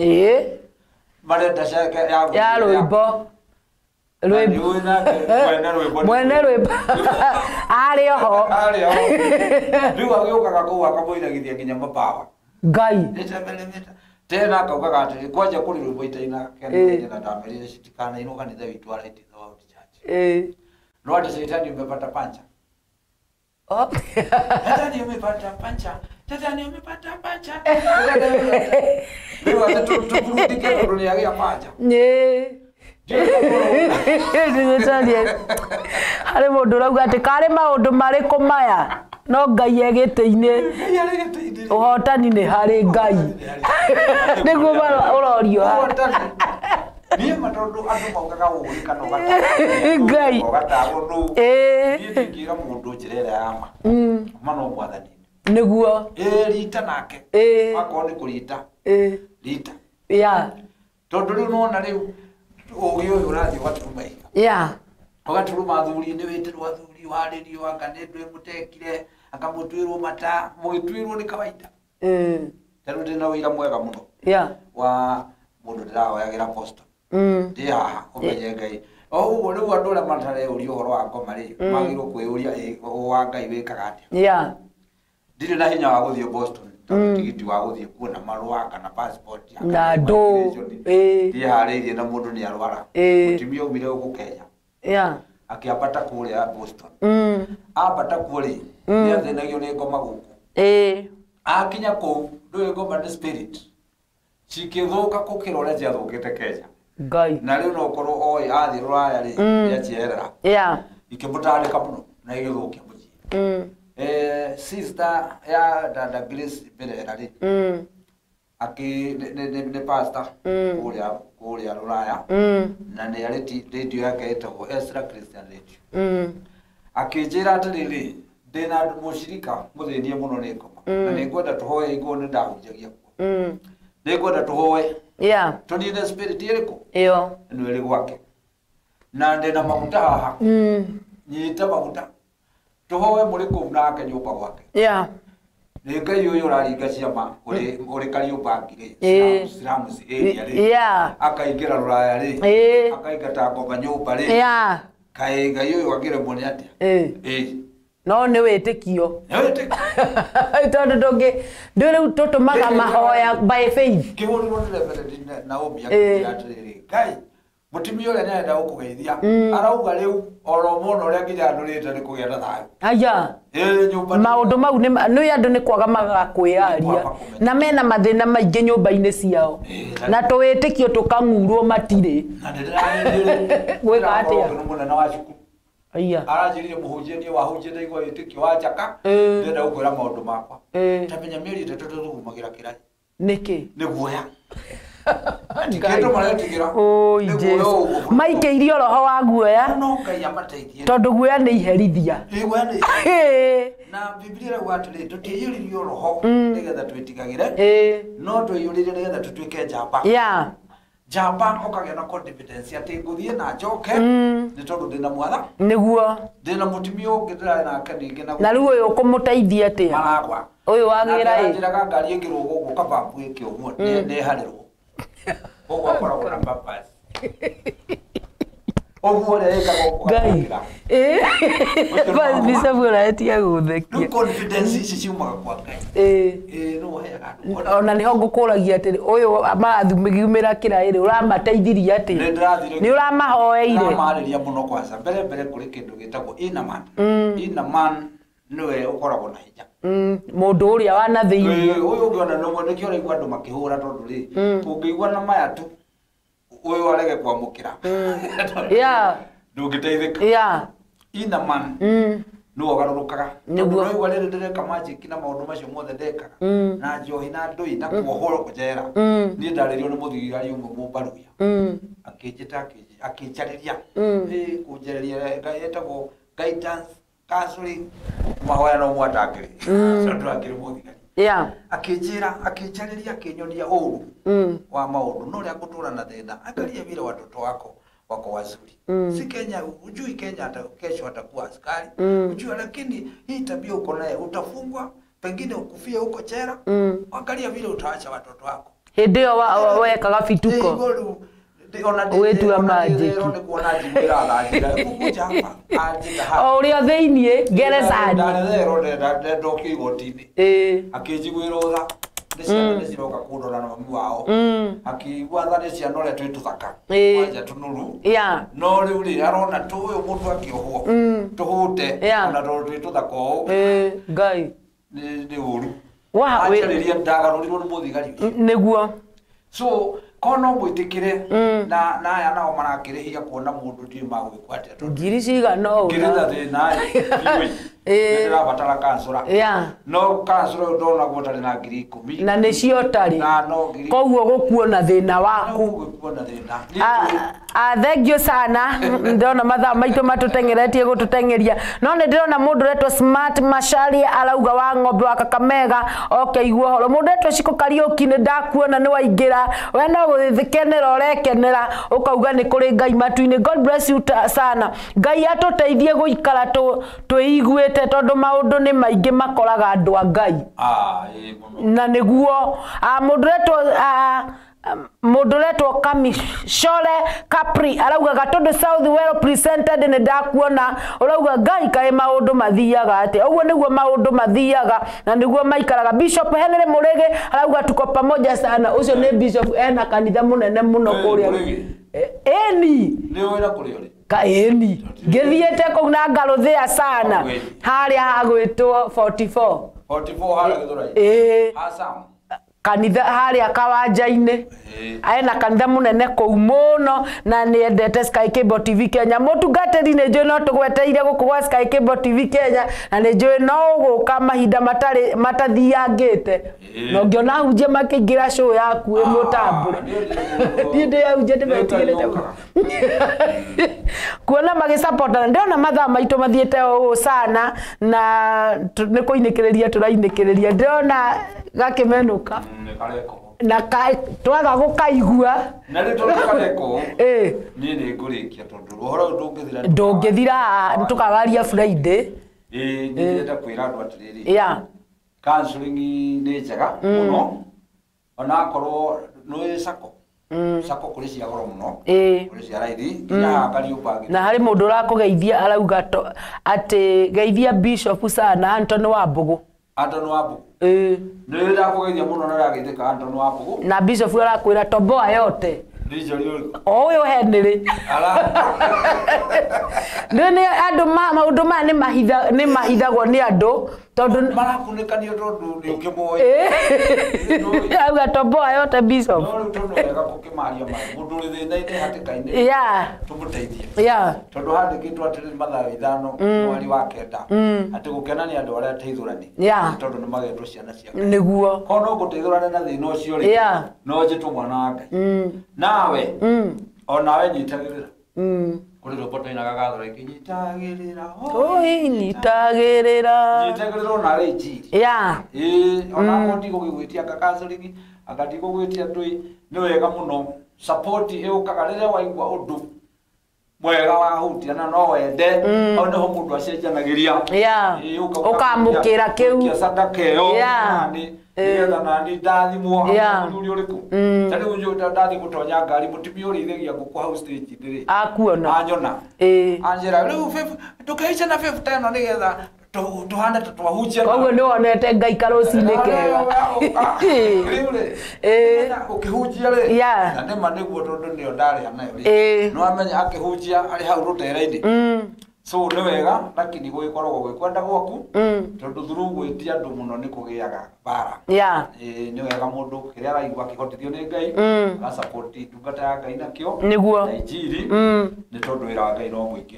Marenda ceke ya rwĩmbo. Rwĩmbo mwene rwĩmbo arĩ oho rĩu agĩũkaga kũu akamũinagithia nginya mabawa Ngai tena akaugaga atĩrĩ kwanja kũrĩ rwĩmbo itainaga kene na ndamerire citikanainwo kanitha witũ wa Light in the World Church. No atĩ Shetani umepata pancha. Shetani umepata pancha. Shetani umepata pancha. Rĩu atĩ tũburudike tondũ nĩagĩa pancha. Harĩ mũndũ ũrauga atĩ karĩ maũndũ marĩkũ maya no Ngai e gĩtĩ-inĩ ũhotani nĩ harĩ Ngai nĩguo ũrorio haha. Niĩ ma tondũ andũ maugaga ũũĩ kana Ngai ũgatagwo nũ niĩ ndingĩra mũndũ njĩra ĩrĩa ya ma ma no mwathani nĩguo rita nake akorwo nĩ kũrita rita tondũ rĩu nĩwona rĩu ũgĩ ũyũ ũrathiĩ ũgaturuma ihiga ũgaturuma athuri nĩ wĩtĩrwo athuri warĩrio anga nĩ ndwĩ mũtekire anga mũtuĩrwo mata mũgĩtuĩrwo nĩ kawaida. Ta rĩu ndĩna ũira mwega mũno wa mũndũ ndĩrahoyagĩra Boston ndĩ haha ũmenye Ngai o ũguo rĩu andũ arĩa matareyũria ũhoro wa ngoma rĩ magĩrĩirwo kwĩyũria wa Ngai wĩkaga atĩa. Ndirĩ na hinya wa gũthiĩ Boston tondũ tigiti wa gũthiĩ kuo na marũa kana passport na ndũ ndiharĩirie na mũndũ nĩ arwara mũtumia aumire gũkũ Kenya akĩambata kũrĩa Boston ambata kuo rĩ nĩ athĩnagio nĩ ngoma gũkũ akinya kũu ndũĩ ngoma nĩ spirit cikĩthũka gũkĩra ũrĩa ciathũkĩte Kenya Ngai na rĩu no ũkorwo oĩ athiĩ rũraya rĩ nĩacierera ikĩmũtandĩka mũno na igĩthũkia mũciĩ. Sister ya dada Grace Berera rĩ akĩ nĩ pastor kũrĩa rũraya na nĩ arĩ radio yake ĩtagwo Ezra Christian Radio akĩnjĩra atĩrĩrĩ ndĩna mũcirika mũthĩnie mũno nĩ ngoma na nĩngwenda tũhoe igũrũ nĩ ndahunjagia kuo nĩngwenda tũhoe tũnine spirit ĩrĩkũ ĩyo ĩno ĩrĩ gwake na ndĩna maguta haha nyita maguta tũhoe mũrĩ kũu nake nyũmba gwake. Nĩ Ngai ũyũ ũraringa ciama ũrĩ Kariũmbangi rĩ slums area rĩ akaingĩra rũraya rĩ akaingata ngoma nyũmba rĩ kaĩ Ngai ũyũ angĩremwo nĩ atĩa? No nĩ wĩtĩkio tondũ ndũngĩ ndũ rĩu tũtũmaga mahoya by faith. Kĩhũrirwo nĩ Reverend Naomi akĩnjĩra atĩrĩrĩ Ngai mũtumia ũrĩa nĩarenda gũkũgeithia arauga rĩu oro mũno ũrĩa nginya andũrĩte nĩ kũgĩa na thayũ. Aya maũndũ mau nĩ andũ nĩ kwaga magaga kwĩyaria na mena mathĩna maingĩ nyũmba-inĩ ciao na tũwĩtĩkio tũkang'urwo matirĩ. Na nĩndĩrarĩrĩire gwĩka atĩa mũnene wa cukuru Aya aranjĩrire mũhunjia niĩ wahunjia ndaigua wĩtĩkio wa njaka ndĩrenda gũkwĩra maũndũ makwa ta menya mĩeri ĩtatũ tũthugumagĩra kĩrathi nĩkĩ nĩ guoya kĩndũ maretigĩra maikĩirio roho wa guoya no Ngai amateithie tondũ guoya nĩ iherithia. Na Biblia ĩrauga atĩrĩ tũtiaiyũririo roho nĩgetha twĩtigagĩre no twaiyũririo nĩgetha tũtuĩke njamba. Njamba ũkagĩa na confidence atĩ ngũthiĩ na njoke nĩ tondũ ndĩna mwatha nĩguo ndĩna mũtumia ũngĩ ndĩrarĩ nake ningĩ na rĩu ũyũ ũkũmũteithia atĩa maragwa ũyũ wagĩra ĩ njĩraga ngari ĩngĩrũgwo ũguo kabambu ĩke ũguo nĩharĩrwo ũguo akoragwo na pampers ũguo ũrĩa ĩkaga Ngai Bishop ũraetia gũthekia rĩu confidence ici ciumaga kwa Ngai no ũheaga andũ ona nĩho ngũkũragia atĩrĩ ũyũ marathumĩra kĩraĩ rĩ ũramateithirie atĩa nĩ ũramahoeire ndĩramarĩria mũno kwanza mbere mbere kũrĩ kĩndũ gĩtagwo inner man. Inner man nĩwe ũkoragwo na hinya mũndũ ũrĩa wa na thĩinĩ ũyũ ũngĩona nĩkĩo ũraigua andũ makĩhũra tondũ rĩ ũngĩigua na maya tu ũyũ arege kwamũkĩra ndũngĩteithĩka. Inner man nĩwe ũgarũrũkaga tondũ ũraigua rĩrĩ ndĩreka magic na maũndũ macio mothe ndekaga na njohi na ndũi na kuohwo njera niĩ ndarĩrio nĩ mũthigari ũmwe mũmbaruya akĩnjĩta akĩnjarĩria kũnjarĩria ĩtagwo guidance counseling mahoya no mwatangĩrĩ tondũ akĩrĩ mũthigari Akĩnjĩra akĩnjarĩria akĩnyonia ũru wa maũndũ no ũrĩa ngũtũra na thĩna. Angalia vile watoto wako wako wazuri. Si Kenya, ujui Kenya hata kesho atakuwa askari. Ujui, lakini hii tabia uko naye utafungwa, pengine ukufie huko jela. Angalia vile utaacha watoto wako. Hĩndĩ ĩyo wekaga bituko. Wetua magic. O ũrĩa thĩiniĩ gerezani. Ndokio igoti-inĩ. Akĩnjiguĩra tha. Nĩ ciana nĩ ciroka kũndora na mami wao. Akĩigua tha nĩ ciana ũrĩa twĩ tũthaka. Kwanja tũnũru. No rĩu rĩ arona tũyũ mũndũ akĩohwo. Tũhũte ona tondũ twĩ tũthaka ũũ. Ngai. Nĩ ũru. Anjarĩria ndagarũrirwo nĩ mũthigari ũcio. Nĩguo. So kono mwĩtĩkĩre na aya nao marakĩrĩhia kuona mũndũ ndiũĩ magwĩkwo atĩa tondũ ngiri cigana ũũ ngiri na thĩna ĩ nĩndĩrabatara kansũra no kansũra ũyũ ndonagwo ũtarĩ na ngiri 10 na nĩcio ũtarĩ na no ngiri koguo gũkuona thĩna waku gũkuona thĩna. Thengio sana ndĩrona mathaa maitũ matũteng'eretie gũtũteng'eria no nĩ ndĩrona mũndũ ũretwo Smart Macharia arauga wa ng'ombe wa Kakamega oke igua ũhoro. Mũndũ ũretwo Shiko Kariũki nĩ ndakuona nĩ waingĩra we no gũgĩkenera ũrekenera ũkauga nĩ kũrĩ Ngai matu-inĩ. God bless you sana. Ngai atũteithie gũikara twĩiguĩte tondũ maũndũ nĩ maingĩ makoraga andũ a Ngai na nĩguo mũndũ ũretwo Kamishore Capri arauga Gatundu South well presented nĩ ndakuona ũrauga Ngai kaĩ maũndũ mathiaga atĩa. Ũguo nĩguo maũndũ mathiaga na nĩguo maikaraga. Bishop Henry Mũrĩgĩ arauga tuko pamoja sana. Ũcio nĩ bishop ena kanitha mũnene mũno kũrĩa. Ĩni nĩ wĩra kũrĩa ũrĩ kaĩni ngĩthiĩte kũu na ngarũthĩa sana harĩa hagwĩtwo 44 44 harĩa Gĩthũrai. Kanitha harĩa kawanja-inĩ ena kanitha mũnene kũu mũno na nĩ endete Sky Cable TV Kenya. Mũtungatĩri nĩ njũĩ no tũgweteire gũkũ gwa Sky Cable TV Kenya na nĩ njũĩ no ũgũka mahinda matarĩ matathiangĩte na ũngĩona ahunjia makĩingĩra show yaku ĩ mũtambũre. Niĩ ndĩ ahunjia ndĩmetigĩrĩte kuona magĩsapotana. Ndĩrona mathaa maitũ mathiĩte ũũ sana na nĩ kũinĩkĩrĩria tũrainĩkĩrĩria. Ndĩrona gakĩmenũka na twaga gũkaigua na rĩu tondũ kareko niĩ nĩ ngũrĩkia tondũ ũhoro ũyũ ndũngĩthira ndũngĩthira tũkawaria Friday. Nĩ ndĩrenda kwĩra andũ atĩrĩrĩ, counseling nĩ njega mũno onakorwo nĩ sako sako kũrĩ cia goro mũno kũrĩ cia raithi nginya Kariũmbangi. Na harĩ mũndũ ũrakũgeithia arauga atĩ geithia Bishop sana Anthony wa Mbũgũ. Anthony wa Mbũgũ nĩ ndakũgeithia mũno na ndagĩthĩka Anthony wa Mbũgũ na Bishop arakwĩra toboa yote o ũyũ Henry nĩ andũ maũndũ maya nĩ mahithagwo nĩ andũ tondũ marakunĩkanio tondũ nĩ ũkĩmoĩ auga toboa yote Bishop. No rĩu tondũ wega gũkĩmaria maĩ mũndũ ũrĩ thĩna-inĩ hatĩka-inĩ tũmũteithie tondũ handĩkĩtwo atĩrĩrĩ Mathayo 5 mweri wa 9 atĩ gũkena nĩ andũ arĩa ateithũrani tondũ nĩ magetwo ciana cia Ngai. Nĩguo korwo no gũteithũrane na thĩna ũcio rĩ no njĩtwo mwana wa Ngai nawe onawe nyitagĩrĩra kũrĩ rwĩmbo twainaga gathũra nyitagĩrĩra nyitagĩrĩra nyitagĩrĩra onawe injiri onakorwo ndigũgĩgwĩtia anga counseling anga ndigũgwĩtia ndũĩ nĩ wega mũno support ĩũkaga rĩrĩa waigua ũndũ mwega wahutia na no wende hau nĩho mũndũ acenjanagĩria ũkamũkĩra kĩu sadaka ĩyo nani nĩgetha nani ndathimwo mũthuri ũrĩkũ ta rĩu ndathiĩ gũtonya ngari mũtumia ũrĩithagia ngũkũ hau stage-inĩ rĩ akuona anyona anjĩra rĩu ndũkehaice na 50 ĩno nĩgetha tũhane ta twahunjia. Koguo nĩ wonete Ngai karũcinĩ kega rĩu rĩ ũkĩhunjia rĩ na nĩma nĩguo tondũ nĩyo ndarĩa nayo rĩ nĩ wamenya akĩhunjia arĩ hau rũtere-inĩ. So nĩ wega lakini gũgĩkoragwo gwĩ kwenda gwaku tondũ through gwĩtia andũ mũno nĩ kũgĩaga mbara. Nĩ wega mũndũ kĩrĩa araigua akĩhotithio nĩ Ngai agasupport ndungata ya Ngai nakĩo nĩguo na injiri nĩ tondũ wĩra wa Ngai no mũingĩ.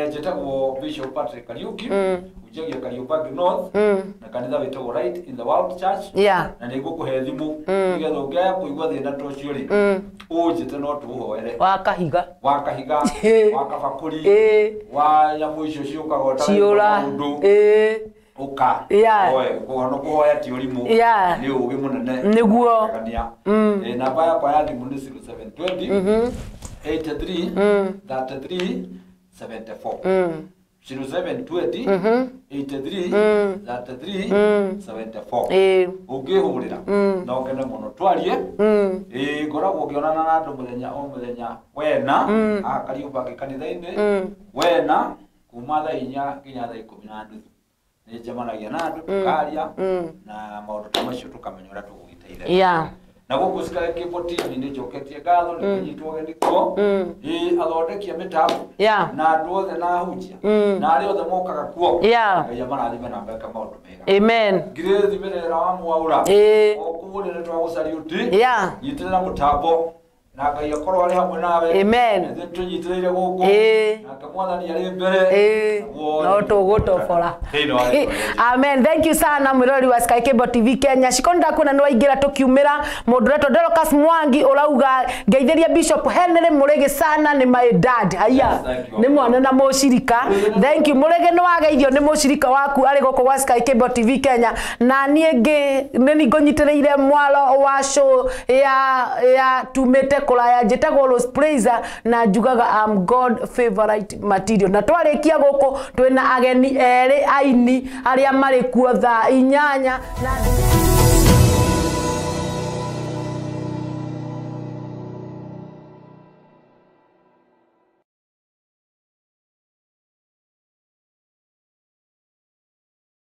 Njĩtagwo Bishop Patrick Kariuki hunjagia Kariũmbangi North na kanitha wĩtagwo Light in the World Church na nĩ ngũkũhe thimũ nĩgetha ũngĩaya kũigua thĩna ta ũcio rĩ ũnjĩte no tũũhoere wa kahiga wa kahiga wa kabakũri wa nyamũ icio ciũkaga ciũra ũndũ Ũka. Yeah. Oe, kũhono kũhoya ti ũrimũ. Yeah. Nĩ ũgĩ mũnene. Nĩguo. Kũgegania. Namba yakwa ya thimũ nĩ 0720 83 33 74. 0720 83 33 74. Ũngĩhũrĩra no ngene mũno twarie. Ngoragwo ngĩonana na andũ mũthenya o mũthenya wena haha Kariũmbangi kanitha-inĩ wena kuma thaa 4 nginya thaa 10:30 nĩ njemanagia na andũ tũkaria na maũndũ ta macio tũkamenya ũrĩa tũgũgĩteithania. Na gũkũ Sky Cable TV nĩ njoketie ngatho nĩ kũnyitwo ũgeni kuo. Athondeki a mĩtambo na andũ othe na ahunjia na arĩa othe mokaga kuo. Ngai amarathime na meke maũndũ mega. Amen. Ngirĩthi Mĩrera wa Mwaũra o kũu nĩ twagũcariũti. Nyitĩrĩra mũtambo na Ngai akorwo arĩ hamwe nawe. Amen. Ithuĩ tũnyitĩrĩire gũkũ. Nake Mwathani arĩ mbere. Naguo No tũgũtobora. Thĩinĩ wa rĩtwa rĩa Jesũ. Amen. Thank you sana mwirori wa Sky Cable TV Kenya. Shiko ndakuona nĩ waingĩra tũkiumĩra mũndũ ũretwo Dorcas Mwangi ũrauga ngeithĩria Bishop Henry Mũrĩgĩ sana nĩ my dad. Haiya. Yes, thank you. Nĩ mwana na mũcirika. Thank you. Mũrĩgĩ nĩ wageithio nĩ mũcirika waku arĩ gũkũ gwa Sky Cable TV Kenya. Na niĩ ngĩ nĩ ngũnyitĩrĩire mwaro wa show ya tumĩte kũraya njĩtagwo Rose Praiser na njugaga I'm God favorite material. Na twarĩkia gũkũ twĩna ageni erĩ aini arĩa marĩ kuo thaa 8 na